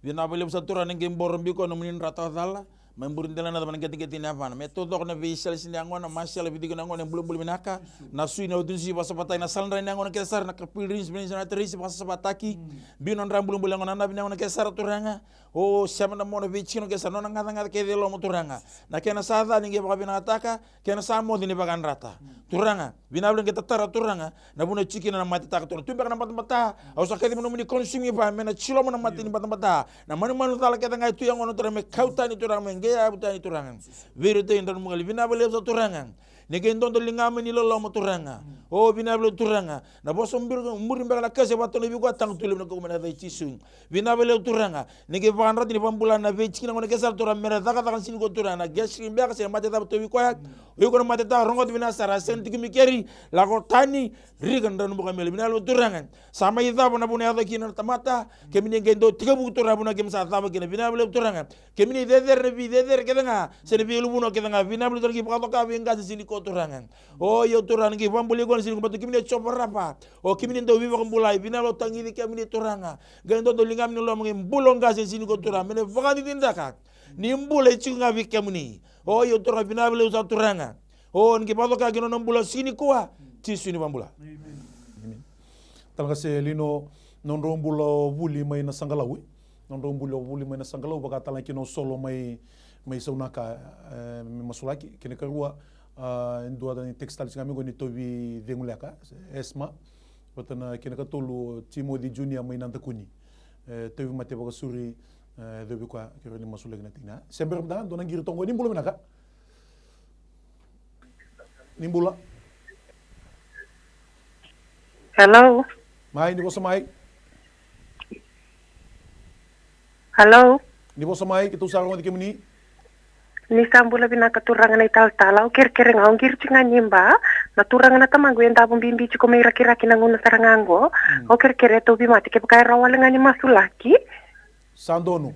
Vinaka vakalevu sa Turaga na qai boro biu koya na nomuni dra tawa cala. Mai buri dela na cava na qeteqete ni yavana. Me taucoko na veisalesi ni yagona, masela, vici ko na yagona, e bulabula vinaka. Na sui, na uto ni sui vakasavataki, na sala dra ni yagona kece sara, na kapili rinisi, vinisi, na teresi vakasavataki. Biu na dra bulabula yagona, na navi ni yagona kece sara Turaga. O sema na mona veitikina kece sara, nona gacagaca kece e loma Turaga. Na kena sa ca ni qai vakavinakataka, kena sa moce ni vakayadrata. Turaga, vinaka vakalevu ni qai tatara Turaga na vanua e tiko kina na matetaka Turaga. Tu beka na batabata, au sa kaciva na nomuni consuming fire me na jiloma na mate ni batabata. Na manumanu cala kece ga e tu yagona Turaga me kau tani Turaga, me qai yavu tani Turaga. Vei iratou e dra nomu qali, vinaka vakalevu sa Turaga. Ni qai dodo liga mai ni loloma Turaga. O vinaka vakalevu Turaga. Na vosa muri, muri beka na kase vakatona vei koya, taga tu levu na kaukamea ena yaca i Jisu. Vinaka vakalevu Turaga. Ni qai vakayadrati ni vakabula na veitikina gona kece sara Turaga, me ra cakacaka na siga nikua Turaga, na gastric beka se na mate cava tu vei koya. O iko na matetaka, rogoca vinaka sara, a sega ni tiko mai keri, lako tani, rika na dra nomu kameli. Vinaka vakalevu Turaga. Sa mai cava na vanua e yaco kina na tamata, kemuni qai dau tekivu Turaga, vanua keimami sa cava kina. Vinaka vakalevu Turaga. Kemuni cecere na veicecere kece ga, se na veiyalovinaka kece ga, vinaka vakalevu Turaga, qai vakacoka vei qase ni siga nikua Turaga. O io Turaga, ni qai vakabulai koya na siga nikua, baleta kemuni o Jiova Rapa. O kemuni dau veivakabulai, vinaka vakalevu, tagici kemuni Turaga. Qai dodo liga mai ni loma, qai bula o qase ni siga nikua Turaga, me na vakadinadinataka ni bula e tiko ga vei kemuni. O io Turaga, vinaka vakalevu sa Turaga. O ni qai vakacoka kina nona bula siga nikua, Jisu ni vakabula. Emeni. Talaqase Lino, Nodrau bula o Vuli mai na Saqalau, e? Nodrau bula o Vuli mai na Saqalau, vaka tale ga kina o Solo mai, mai Saunaka, e, me masulaki. Kena karua, a, e dua na text tale tiko ga mai qo ni Tovi Ceguleka, Esma. Vata na kena katolu o Timothy Junior mai Nadakuni. E, tauvimate vakasuri, e, yacovi koya, keirau ni masulaki na tikina. Se bera mada, dua na qiri toka qo, ni bula vinaka. Ni bula. Hello. Mai, ni vosa mai. Hello. Ni vosa mai, keitou sa rogoci kemuni. Ni sa bula vinaka turaga na italatala, au kerekere ga, au qiri tiko ga ni ba, na turaga na tamaqu e davo bibi tiko mai Rakiraki na gauna sara ga qo. Mm. Au kerekere e tauvimate, kevaka e rawa wale ga ni masulaki. Sa donu.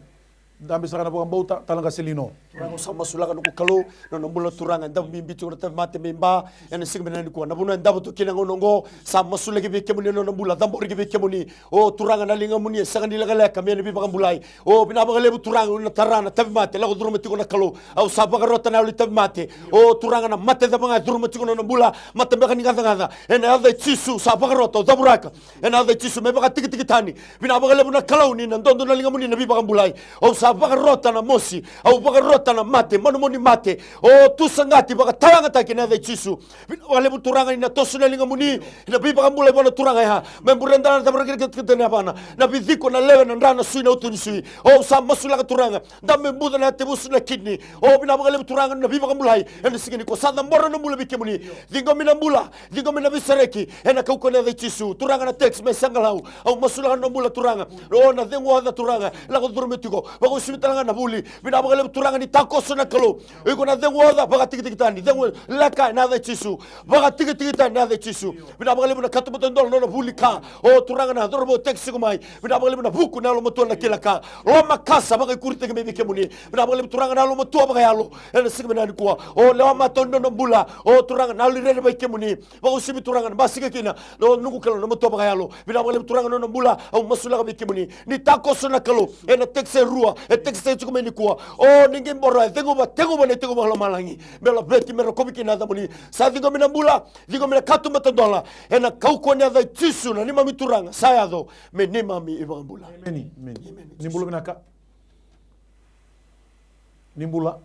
Dabe sara na vakabauta, Talaqase Lino. Turaga, au sa masulaka noqu Kalou, na nona bula na turaga, e davo bibi tiko na tauvimate mai Ba, ena siga vinaka nikua. Na vanua e davo tu kina gauna oqo, sa masulaki vei kemuni na nona bula, cabori ki vei kemuni. O turaga, na ligamuni e sega ni lekaleka, me na veivakabulai. O vinaka vakalevu turaga, o na tara na tauvimate, lako curuma tiko na Kalou. Au sa vakarota na yalo ni tauvimate. O turaga, na mate cava ga e curuma tiko na nona bula, mate beka ni gacagaca. Ena yaca i Jisu, sa vakarota, au cavuraka. Ena yaca i Jisu, me vakatikitiki tani. Vinaka vakalevu na Kalou ni na dodo na ligamuni na veivakabulai. Au sa vakarota na mosi, au vakarota na mate, manumanu ni mate. O tu saqati, vakatawayagataki ena yaca i Jisu. Vinaka vakalevu turaga ni na toso na ligamuni na veivakabulai vua na turaga ya. Me bure dala na cava raki kete na yavana, na viciko, na lewe, na dra, na sui, na uto ni sui. Au sa masulaka turaga. Da me buca na yatevusu, na kidney. O vinaka vakalevu turaga na veivakabulai. Ena siga nikua sa cabora na bula vei kemuni. Ciqomi na bula. Ciqomi na veisereki, ena kaukauwa ni yaca i Jisu. Turaga, na text mai Saqalau, au masulaka na bula turaga. O na cegu oca turaga, lako curuma tiko. Vakauasivi tale ga na Vuli. Vinaka vakalevu turaga ni takoso na Kalou. O iko na cegu oca, vakatikitiki tani. Cegu leka, ena yaca i Jisu. Vakatikitiki tani ena yaca i Jisu. Vinaka vakalevu na katuba tadola na nona vuli ka. O turaga, na cauravou text tiko mai. Vinaka vakalevu na vuku, na yalomatua, na kila ka. Lomakasa, vakaikuritaki mai vei kemuni. Vinaka vakalevu turaga, na yalomatua vakayalo. Ena siga vinaka nikua. O lewa matau ni nona bula. O turaga, na yalo ni rere vei kemuni. Vakauasivi turaga, na basika kina na noqu Kalou, na matua vakayalo. Vinaka vakalevu turaga na nona bula, au masulaka vei kemuni. Ni takoso na Kalou, ena text e rua, e text e tiko mai nikua. O ni qai boro, e ceguva, teguva na iteguva lomalagi. Me laveti, me rokovi kina na yacamuni. Sa ciqomi na bula, ciqomi na katuba tadola. Ena kaukauwa ni yaca i Jisu, na neimami turaga, sa yaco me neimami iVakabula. Emeni, emeni. Emeni. Ni bula vinaka. Ni bula.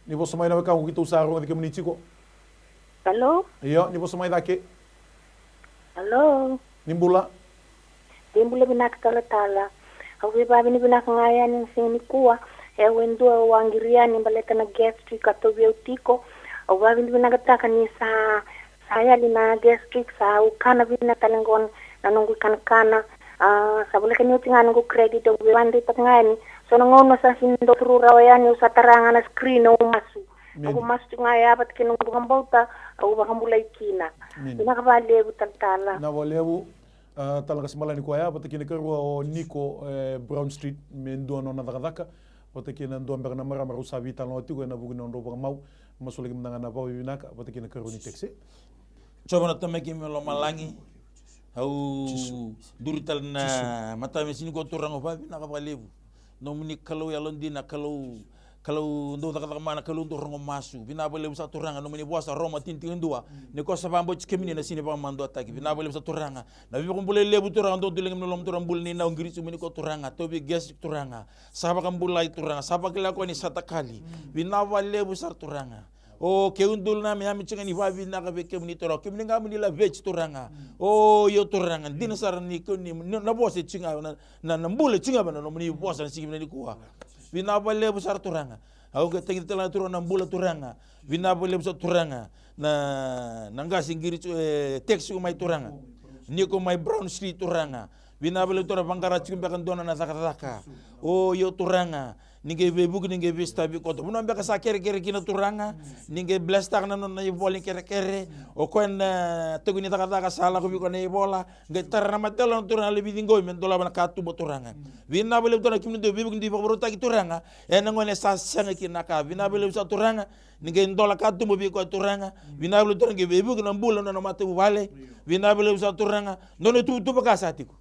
Ni vosa mai na wekaqu, keitou sa rogoci kemuni tiko. Alo? Io, ni vosa mai cake. Alo? Ni bula. Ni bula vinaka talatala. Au via vakavinavinaka ga yani ena siga nikua. E au e dua au a qiri yani baleta na gastric ka tauvi au tiko. Au vakavinavinakataka ni sa Sa yali na gastric, sa au kana vinaka tale qo na noqu ikanakana. A, sa voleka ni oti ga noqu credit, au via vakadeitaka ga yani. So na gauna sa sega ni dau curu rawa yani, au sa tara ga na screen, au masu. Emeni. Au masu tiko ga ya vata kei noqu vakabauta, au vakabulai kina. Emeni. Vinaka vakalevu talatala. Vinaka vakalevu. A, Talaqase Malani koya, vata kei na karua o Niko, e, Brown Street, me dua nona cakacaka. Vata kei na dua beka na marama rau sa veitalanoa tiko ena vuku ni nodrau vakamau. Masulaki mada ga na vakavinavinaka, vata kei na karua ni text. Jiova na Tamai keimami mai lomalagi. Au duri tale na matanisiga nikua turaga, au vakavinavinaka vakalevu. Nomuni Kalou yalodina, Kalou, Kalou dau cakacaka mana, Kalou dau rogo masu. Vinaka vakalevu sa turaga, nomuni vosa Roma tini, tini dua. Ni ko sa vakabauti kemuni na sega ni vakamaduataki. Vinaka vakalevu sa turaga. Na veivakabulai levu turaga, dau dulegi mai na loma turaga, bula ni nau qiri tiko mai ni ko turaga. Tauvi gastric turaga. Sa vakabulai turaga, sa vakila koya ni sa takali. Vinaka vakalevu sara turaga. O keu dulu na me yami tiko ga ni vakavinaka vei kemuni turaga. Kemuni ga mo ni laveti turaga. O io turaga, dina sara ni kemuni, na, na vosa e tiko ga, na, na, na bula e tiko ga vei na nomuni vosa na siga vinaka nikua. Vinaka vakalevu sara turaga. Au qai tagica tale ga turaga na bula turaga. Vinaka vakalevu sara turaga. Na, na qase qiri tiko, e, text tiko mai turaga. Niko mai Brown Street turaga. Vinaka vakalevu turaga, vaqara tiko beka dua na cakacaka. O io turaga, ni qai veivuke, ni qai veisotavi koto. Vanua beka sa kerekere kina turaga, ni qai blesstaka na nona ivola ni kerekere. O koya na tauki ni cakacaka sa lako vei koya na ivola, qai tara na martelau na turaga, lai veiciqomi me dolava na katuba turaga. Vinaka vakalevu turaga, kemuni dau veivuke, dau vakavarautaki turaga. Ena gauna sa sega kina na ka. Vinaka vakalevu sa turaga, ni qai dola katuba vei koya turaga. Vinaka vakalevu turaga, qai veivuke na bula na nona matavuvale. Vinaka vakalevu sa turaga, nona ituvatuva ka sa tiko.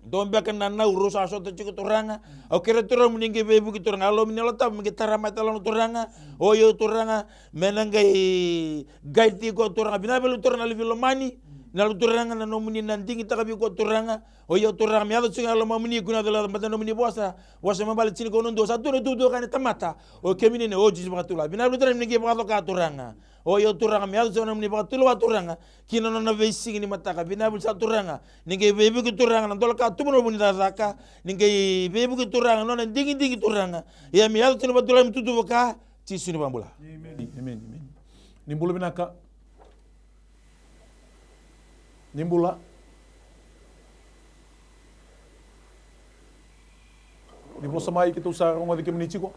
Dua beka na nau rau sa sota tiko Turaga. Au kerea Turaga mo ni qai veivuke Turaga. Yalo mo ni Yalo Tabu mo qai tara mai tale na Turaga. O io Turaga, me na qai guide tiko Turaga. Vinaka vakalevu Turaga na levu i lomani. Na levu Turaga na nomuni na digitaka vei koya Turaga. O io Turaga, me yaco tiko na lomamuni, kua ni yaco laiva mada na nomuni vosa. Vosa mai vale tini ko na dua, sa tu na tukutuku ka ni tamata. O kemuni na o Jisu vakatula. Vinaka vakalevu Turaga ni qai vakacoka Turaga. O io Turaga, me yaco tiko na nomuni vakatulewa Turaga. Ki na nona veisiga ni mataka, vinaka vakalevu sa Turaga. Ni qai veivuke Turaga, na dola ka tubu na vu ni cakacaka. Ni qai veivuke Turaga, nona digidigi Turaga. Ia me yaco tiko na vakatulewa me tutu vaka, Jisu ni vakabula. Emeni, emeni, emeni. Ni bula vinaka. Ni bula. Ni vosa mai keitou sa rogoci kemuni tiko.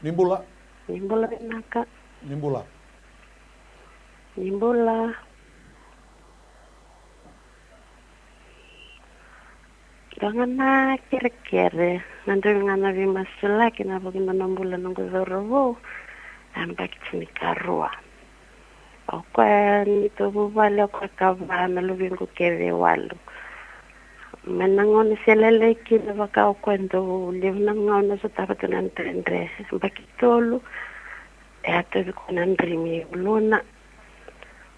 Ni bula. Ni bula vinaka. Ni bula. Ni bula. Dua ga na kerekere, na dua ga na veimasulaki na vuku ni nona bula noqu cauravou, a yabaki tinikarua. O koya ni tou vuvale, o koya ka va na luvequ kece e walu. Mai na gauna se lailai kina vaka o koya dau levu na gauna sotava tu na dredre. Yabaki tolu, e a tauvi koya na drimi e uluna.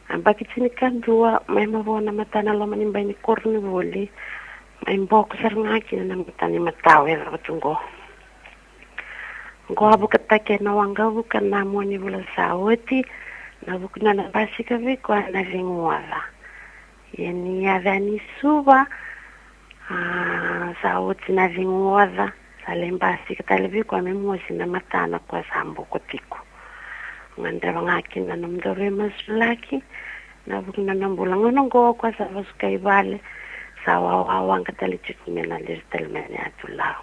Yabaki tinikadua, mai mavoa na matana loma ni bai ni koronivuli. Mai boko sara ga kina na matana imatau e cava tu qo. Qo a vukataki ena waqavuka na mua ni vula sa oti, na vuku ni nona basika vei koya na cegu oca. Ia ni yaco yani i Suva, a, sa oti na cegu oca, sa lai basika tale vei koya me mosi na matana koya sa boko tiko. Gadreva ga kina na nomudou veimasulaki, na vuku ni nona bula. Gauna qo o koya sa vasuka i vale, sa wawawaqa tale tiko me na lesu tale mai na yatu Lau.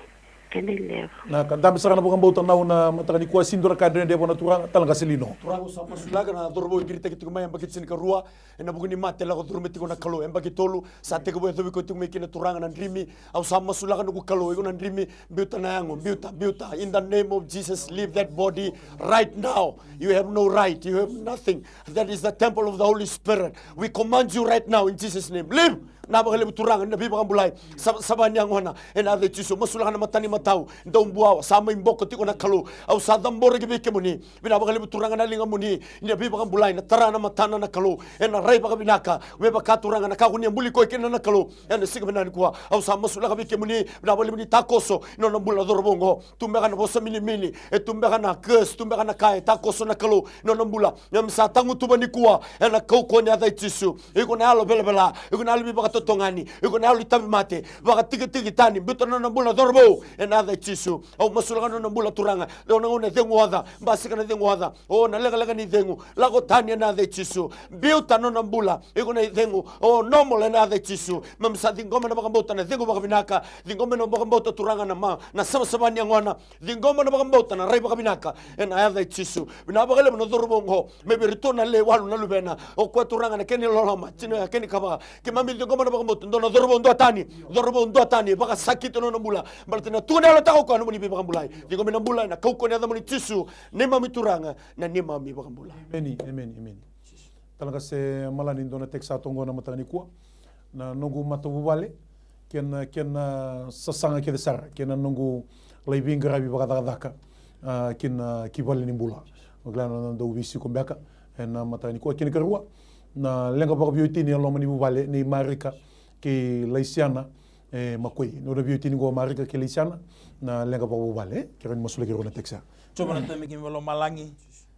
Kena ilevu. Na ka dabe sara na vakabauta nau na mataka nikua, sega ni dua na ka dredre vua na Turaga, tala qase lino. Turaga, au sa masulaka na cauravou e qiritaki tiko mai, yabaki tinikarua, ena vuku ni mate, lako curuma tiko na Kalou. Yabaki tolu, sa tekivu yacovi koya tiko mai kina Turaga na drimi. Au sa masulaka noqu Kalou, iko na drimi, biuta na yago, biuta, biuta. In the name of Jesus, leave that body right now. You have no right, you have nothing. That is the temple of the Holy Spirit. We command you right now in Jesus' name. Leave! Na vakalevu Turaga na veivakabulai. Sa, sava ni yagona. Ena yaca i Jisu, masulaka na matana imatau. Dau buawa, sa mai boko tiko na Kalou. Au sa caboraki vei kemuni. Vinaka vakalevu Turaga na ligamuni. Ni a veivakabulai, na tara na matana na Kalou. Ena rai vakavinaka. Me vaka Turaga na ka ko ni a buli koya kina na Kalou. Ena siga vinaka nikua. Au sa masulaka vei kemuni. Vinaka vakalevu ni takoso. Nona bula cauravou qo. Tu beka na vosa minimini. E tu beka na curse. Tu beka na ka e takoso na Kalou. Nona bula. Ia me sa tagutuva nikua. Ena kaukauwa ni yaca i Jisu. Iko na yalo velavela, iko na yalo veivakatotogani, iko na yalo itavi mate, vakatikitiki tani, biuta na nona bula cauravou, ena yaca i Jisu. Au masulaka na nona bula Turaga, dua na gauna e cegu oca, basika na cegu oca, o na lekaleka ni cegu, lako tani ena yaca i Jisu. Biuta na nona bula, iko na icegu, o normal ena yaca i Jisu. Mami sa ciqoma na vakabauta na cegu vakavinaka, ciqoma na vakabauta Turaga na ma, na savasava ni yagona, ciqoma na vakabauta na rai vakavinaka, ena yaca i Jisu. Vinaka vakalevu na cauravou oqo, mai vei iratou na lewe walu na luvena. O koya Turaga na kena iloloma, tino ya kena ikava. Keimami ciqoma na vakabauta, dua na cauravou duatani, cauravou duatani, vakasakiti na nona bula. Baleta na tukuna e yalataka o koya na nomuni veivakabulai. Ciqomi na bula, ena kaukauwa ni yacamuni Jisu, neimami Turaga, na neimami vakabula. Emeni, emeni, emeni. Tala qase Malani, dua na text sa tu qo na mataka nikua. Na noqu matavuvale, kena, kena sasaga kece sara, kena noqu lai veiqaravi vakacakacaka, a, kina ki valenibula. O kila na dau veisiko beka, ena mataka nikua, kena ikarua. Na leqa vakaveiwatini e loma ni vuvale, nei Marika kei Laisiana, e, Makoi. Nona veiwatini qo Marika kei Laisiana, na leqa vakavuvale, e? Kerea ni masulaki rau na text ya. Jiova na Tama i keimami mai lomalagi.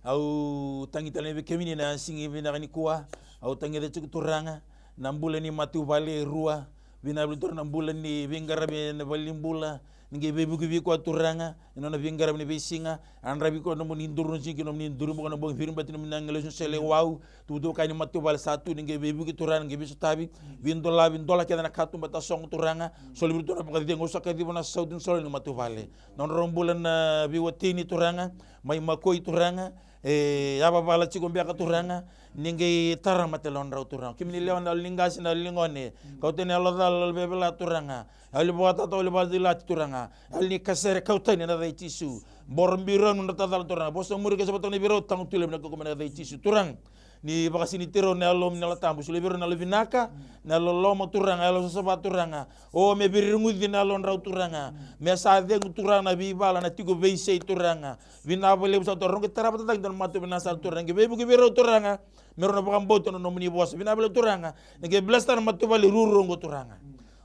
Au tagi tale vei kemuni na siga vinaka nikua. Au tagica tiko Turaga na bula ni matavuvale e rua. Vinaka vakalevu Turaga na bula ni veiqaravi ena valenibula. Ni qai veivuke vei koya Turaga ena nona veiqaravi ena veisiga. A yadravi koya na nomuni duru na siga kei na nomuni duru boko na bogi, viri bati na nomuni agilosi na sele wau. Tukutuku kaya ni matavuvale sa tu, ni qai veivuke Turaga, ni qai veisotavi. Veidolavi, dola kece na katuba, tasogo Turaga. Soli vei iratou na vakacegu, au sa kaciva na sautu ni soli ni matavuvale. Na nodrau bula na veiwatini Turaga, mai Makoi Turaga, e yavavala tiko beka Turaga, ni qai tara mate lodrau Turaga. Kemuni lewa, na yalo ni qase, na yalo ni gone, kauta na yalo cala, yalo velavela Turaga. Yalo ni vakatatao, yalo ni vakacilati Turaga. Yalo ni kasere, kau tani ena yaca i Jisu. Boro biu rau na nodrau tacala Turaga. Vosa muri ke sa vata na vei rau, tagutu levu na kaukauwa ena yaca i Jisu Turaga. Ni vakasiniti rau na Yalomuni na Yalo Tabu, solia vei rau na yalo vinaka, na yalo loloma Turaga, yalo savasava Turaga. O me viriruguci na yalodrau Turaga. Me sa cegu Turaga na veivala na tiko veisei Turaga. Vinaka vakalevu saka Turaga, rau qai tarava tale ga e dua na matavuvale vinaka saka Turaga. Qai veivuke vei rau Turaga. Me rau na vakabauta na nomuni vosa. Vinaka vakalevu Turaga. Ni qai bless tale na matavuvale ruarua oqo Turaga.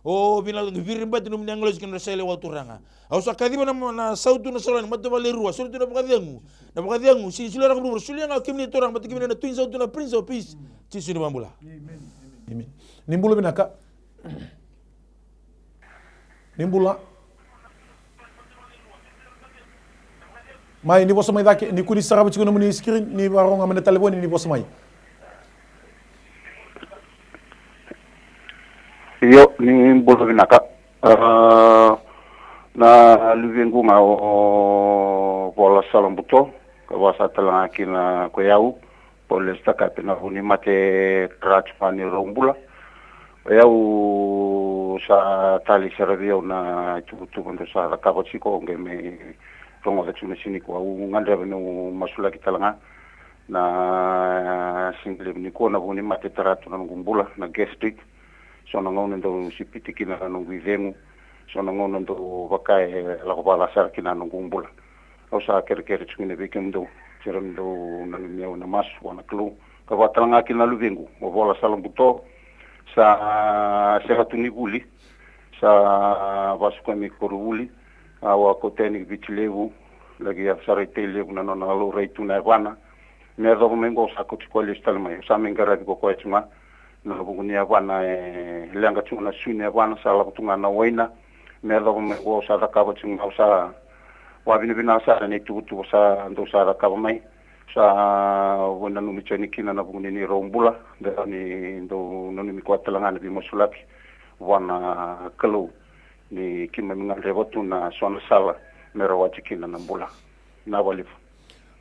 O vinaka, qai viribati nomuni agilosi kei na nodra sele vua Turaga. Au sa kaciva na, na sautu na sala ni matavuvale e rua, soli tu na vakacegu. Na vakacegu, sega ni solia na vuravura, solia ga o kemuni Turaga, baleta kemuni na Twin Sautu, na Prince of Peace. Jisu ni vakabula. Amen. Ni bula vinaka. Ni bula. Mai, ni vosa mai cake, ni kua ni sarava tiko nomuni screen, ni vakarogo mai na talevoni, ni vosa mai. Io, ni bula vinaka. Ah, na luvequ ga o, o Vola Salabuto, ka vaka sa tale ga kina ko i au, Paulus Takape, na vu ni mate tara tu ga ni Raubula. O i au sa talei sara vei au na ituvatuva dou sa cakava tiko, qai mai rogoca tiko na siga nikua. Au gadreva meu masulaki tale ga na siga levu nikua, na vu ni mate tara tu na noqu bula, na gastric. So na gauna dau sipiti kina na noqu icegu, so na gauna dau vaka e lako vakacala sara kina na noqu bula. Au sa kerekere tiko kina vei kemudou, se rawa ni dou nanumi au ena masu vua na Kalou. Ka vaka tale ga kina na luvequ o Vola Salabuto, sa sega tu ni vuli, sa vakasukai mai koronivuli. Au a kauta yani ki Viti Levu, laki yaco sara i Tailevu na nona laurai tu na yavana. Me yacova mai oqo au sa kauti koya lesu tale mai, au sa mai qaravi ko koya tu ga. Na vuku ni yavana e leqa tu ga na sui ni yavana, sa lako tu ga na waina. Me yacova mai oqo au sa cakava tu ga, au sa vakavinavinaka sara na ituvatuva sa dou sa cakava mai. Sa vakananumi tani kina na vuku ni Raubula, dou ni dou nanumi koya tale ga na veimasulaki vua na Kalou. Ni keimami gadreva tu na so na sala me rawati kina na bula. Na valevu.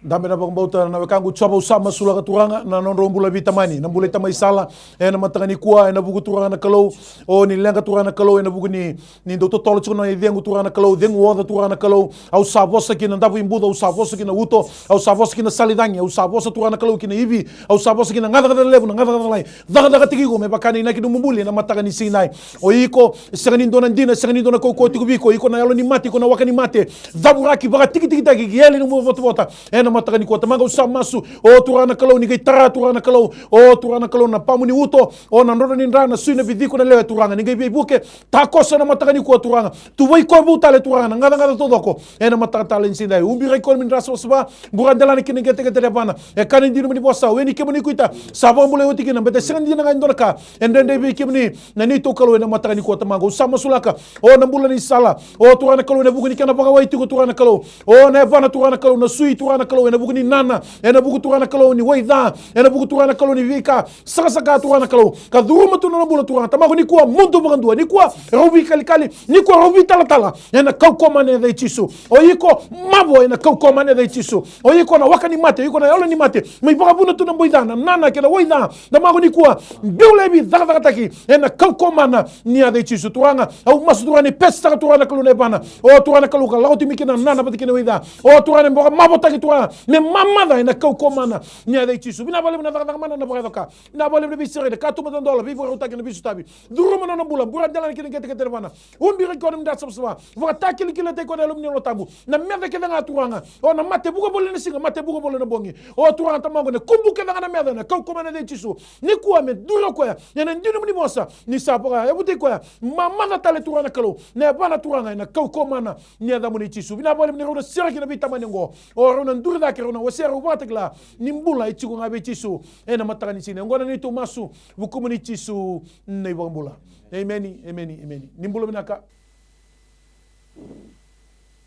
Dabe na vakabauta na wekaqu. Jiova, au sa masulaka Turaga na nodrau bula veitamani, na bula i tamai sala ena mataka nikua, ena vuku Turaga na Kalou. O ni leqa Turaga na Kalou ena vuku ni, ni dau totolo tiko na icegu Turaga na Kalou, cegu oca Turaga na Kalou. Au sa vosa ki na davo i buca, au sa vosa ki na uto, au sa vosa ki na sala i cagi, au sa vosa Turaga na Kalou ki na ivi, au sa vosa ki na gacagaca levu, na gacagaca lalai. Cakacakataki iko me vaka na inaki nomu buli ena mataka ni siga edai. O iko, e sega ni dua na dina, e sega ni dua na kaukauwa tiko vei iko. Iko na yalo ni mate, iko na waka ni mate. Cavuraki, vakatikitikitaki ki yali nomu votavota ena mataka nikua. Tamaqu, au sa masu, o Turaga na Kalou, ni qai tara Turaga na Kalou, o Turaga na Kalou, na pamu ni uto, o na drodro ni dra, na sui, na viciko, na lewe Turaga, ni qai veivuke, takoso ena mataka nikua Turaga. Tuvai koya vou tale Turaga na gacagaca taucoko ena mataka tale ni siga edai. Ubiraki koya na nomuni dra savasava, bura delana kina qeteqete ni yavana. E kaya na dina nomuni vosa, o ni kemuni kuita sa vakabulai oti kina, baleta e sega ni dina ga e dua na ka e dredre vei kemuni na neitou Kalou ena mataka nikua. Tamaqu, au sa masulaka, o na bula ni sala, o Turaga na Kalou, ena vuku ni kena vakawai tiko Turaga na Kalou, o na yavana Turaga na Kalou, na sui Turaga na Kalou, ena vuku ni nana, ena vuku Turaga na Kalou ni wai ca, ena vuku Turaga na Kalou ni veika sakasaka Turaga na Kalou, ka curuma tu na nona bula Turaga. Tamaqu, nikua mudu vakadua, nikua rau veikalikali, nikua rau veitalatala ena kaukauwa mana ni yaca i Jisu. O iko mavo ena kaukauwa mana ni yaca i Jisu. O iko na waka ni mate, o iko na yalo ni mate. Mai vakavuna tu na boi ca, na nana kei na wai ca. Tamaqu, nikua biu laivi, cakacakataki ena kaukauwa mana ni yaca i Jisu. Turaga, au masu Turaga ni pesitaka Turaga na Kalou na yavana, o Turaga na Kalou, ka lako tu mai kina na nana vata kei na wai ca. O Turaga, me vakamavotaki Turaga, me mamaca ena kaukauwa mana ni yaca i Jisu. Vinaka vakalevu na cakacaka mana na vakayaco ka. Vinaka vakalevu na veisereki, na katuba dodola, veivakarautaki, na veisotavi. Curuma na nona bula, bura delana kina qeteqete ni yavana. Ubiraki koya na nomuni dra savasava. Vakatakilakilataki koya na Yalomuni na Yalo Tabu. Na meca kece ga Turaga, o na mate vuka voli na siga, mate vuka voli na bogi. O Turaga Tamaqu, na kubu kece ga na meca ena kaukauwa mana ni yaca i Jisu. Nikua me duri o koya ena dina nomuni vosa, ni sa vakayavutaki koya, mamaca tale Turaga na Kalou na yavana Turaga ena kaukauwa mana ni yacamuni Jisu. Vinaka vakalevu ni rau na sereki na veitamani oqo. O rau na duri cake, rau na wasea, rau vakatakila ni bula e tiko ga vei Jisu ena mataka ni siga. Oqo na neitou masu, vukumuni Jisu na iVakabula. Emeni, emeni, emeni. Ni bula vinaka.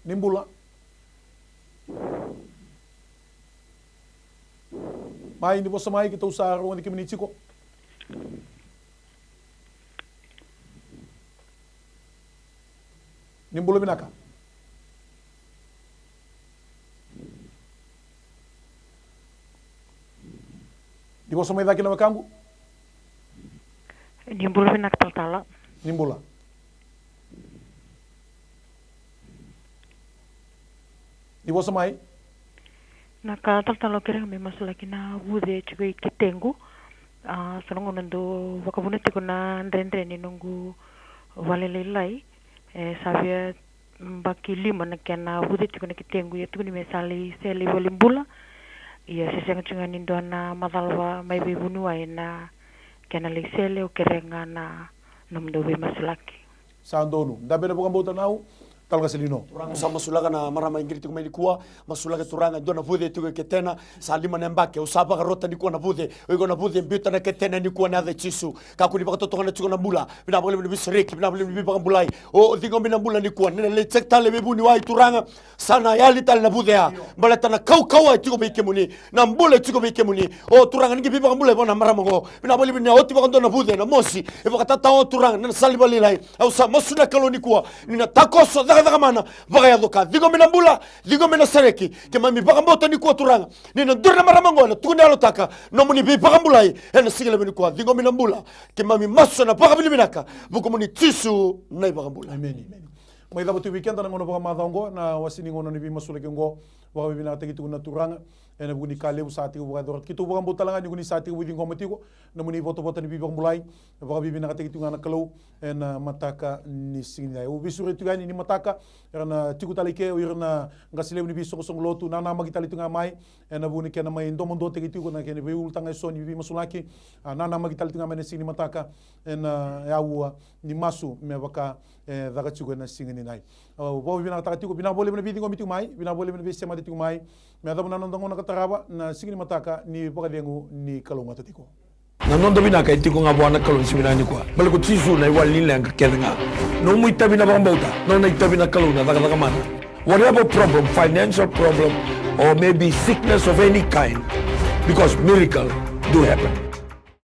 Ni bula. Mai, ni vosa mai, keitou sa rogoci kemuni tiko. Ni bula vinaka. Ni vosa mai cake na wekaqu. Ni bula vinaka talatala. Ni bula. Ni vosa mai. Na ka talatala au kerea ga me masulaki na vuce e tiko i ketequ. A, so na gauna dau vakavuna tiko na dredre ni noqu vale lailai. E sa via baki lima na kena vuce tiko na ketequ, ia tukuni me sa lai sele i valenibula. Ia se sega tiko ga ni dua na macala va mai veivuniwai na kena lai sele. Au kerea ga na nomudou veimasulaki. Sa donu. Dabe na vakabauta nau, tala ga Selino. Turaga, sa masulaka na marama e qiri tiko mai nikua, masulaka Turaga, dua na vuce e tiko e ketena, sa lima na yabaki, au sa vakarota nikua na vuce, o iko na vuce, biuta na ketena nikua na yaca i Jisu. Kakua ni vakatotogana tiko na bula, vinaka vakalevu na veisereki, vinaka vakalevu na veivakabulai. O, o ciqomi na bula nikua, ni na lai check tale veivuniwai Turaga, sa na yali tale na vuce ya, baleta na kaukauwa e tiko vei kemuni, na bula e tiko vei kemuni. O Turaga ni qai veivakabulai vua na marama oqo, vinaka vakalevu ni na oti vakadua na vuce, na mosi, e vakatatao Turaga, na sala ni valelailai. Au sa masu na Kalou nikua, ni na takoso, cakacaka mana, vakayaco ka. Ciqomi na bula, ciqomi na sereki, keimami vakabauta nikua Turaga, ni na duri na marama oqo, ena tukuni yalotaka, nomuni veivakabulai, ena siga levu nikua, ciqomi na bula, keimami masu ena vakavinavinaka, vukumuni Jisu na iVakabula. Emeni. Emeni. Mai cava tu vei keda na gauna vakamacawa oqo, na wase ni gauna ni veimasulaki oqo, vakavinavinakataki tiko na Turaga, ena vuku ni ka levu sa tiko vakayacora. Keitou vakabauta tale ga ni ko ni sa tiko vei ciqoma tiko, nomuni votavota ni veivakabulai, vakavinavinakataki tiko ga na Kalou, ena mataka ni siga ni dai. Au veisureti tiko yani ni mataka, era na tiko tale i ke, o ira na qase levu ni veisoqosoqo lotu, nanamaki tale tiko ga mai, ena vuku ni kena mai domodomoki tiko na kena veiulutaga eso ni veimasulaki, a, nanamaki tale tiko ga mai na siga ni mataka, ena, e, aua, ni masu, me vaka, e, caka tiko ena siga ni dai. Au vakavinavinakataka tiko, vinaka vakalevu na veiciqomi tiko mai, vinaka vakalevu na veisemati tiko mai, me yacova na noda gauna ka tarava, na siga ni mataka, ni vakacegu, ni kalougata tiko. Na noda vinaka e tiko ga vua na Kalou ni siga vinaka nikua. Baleta ko Jisu na iwali ni leqa kece ga. Nomu itavi na vakabauta, nona itavi na Kalou na cakacaka mana. Whatever problem, financial problem, or maybe sickness of any kind, because miracle do happen.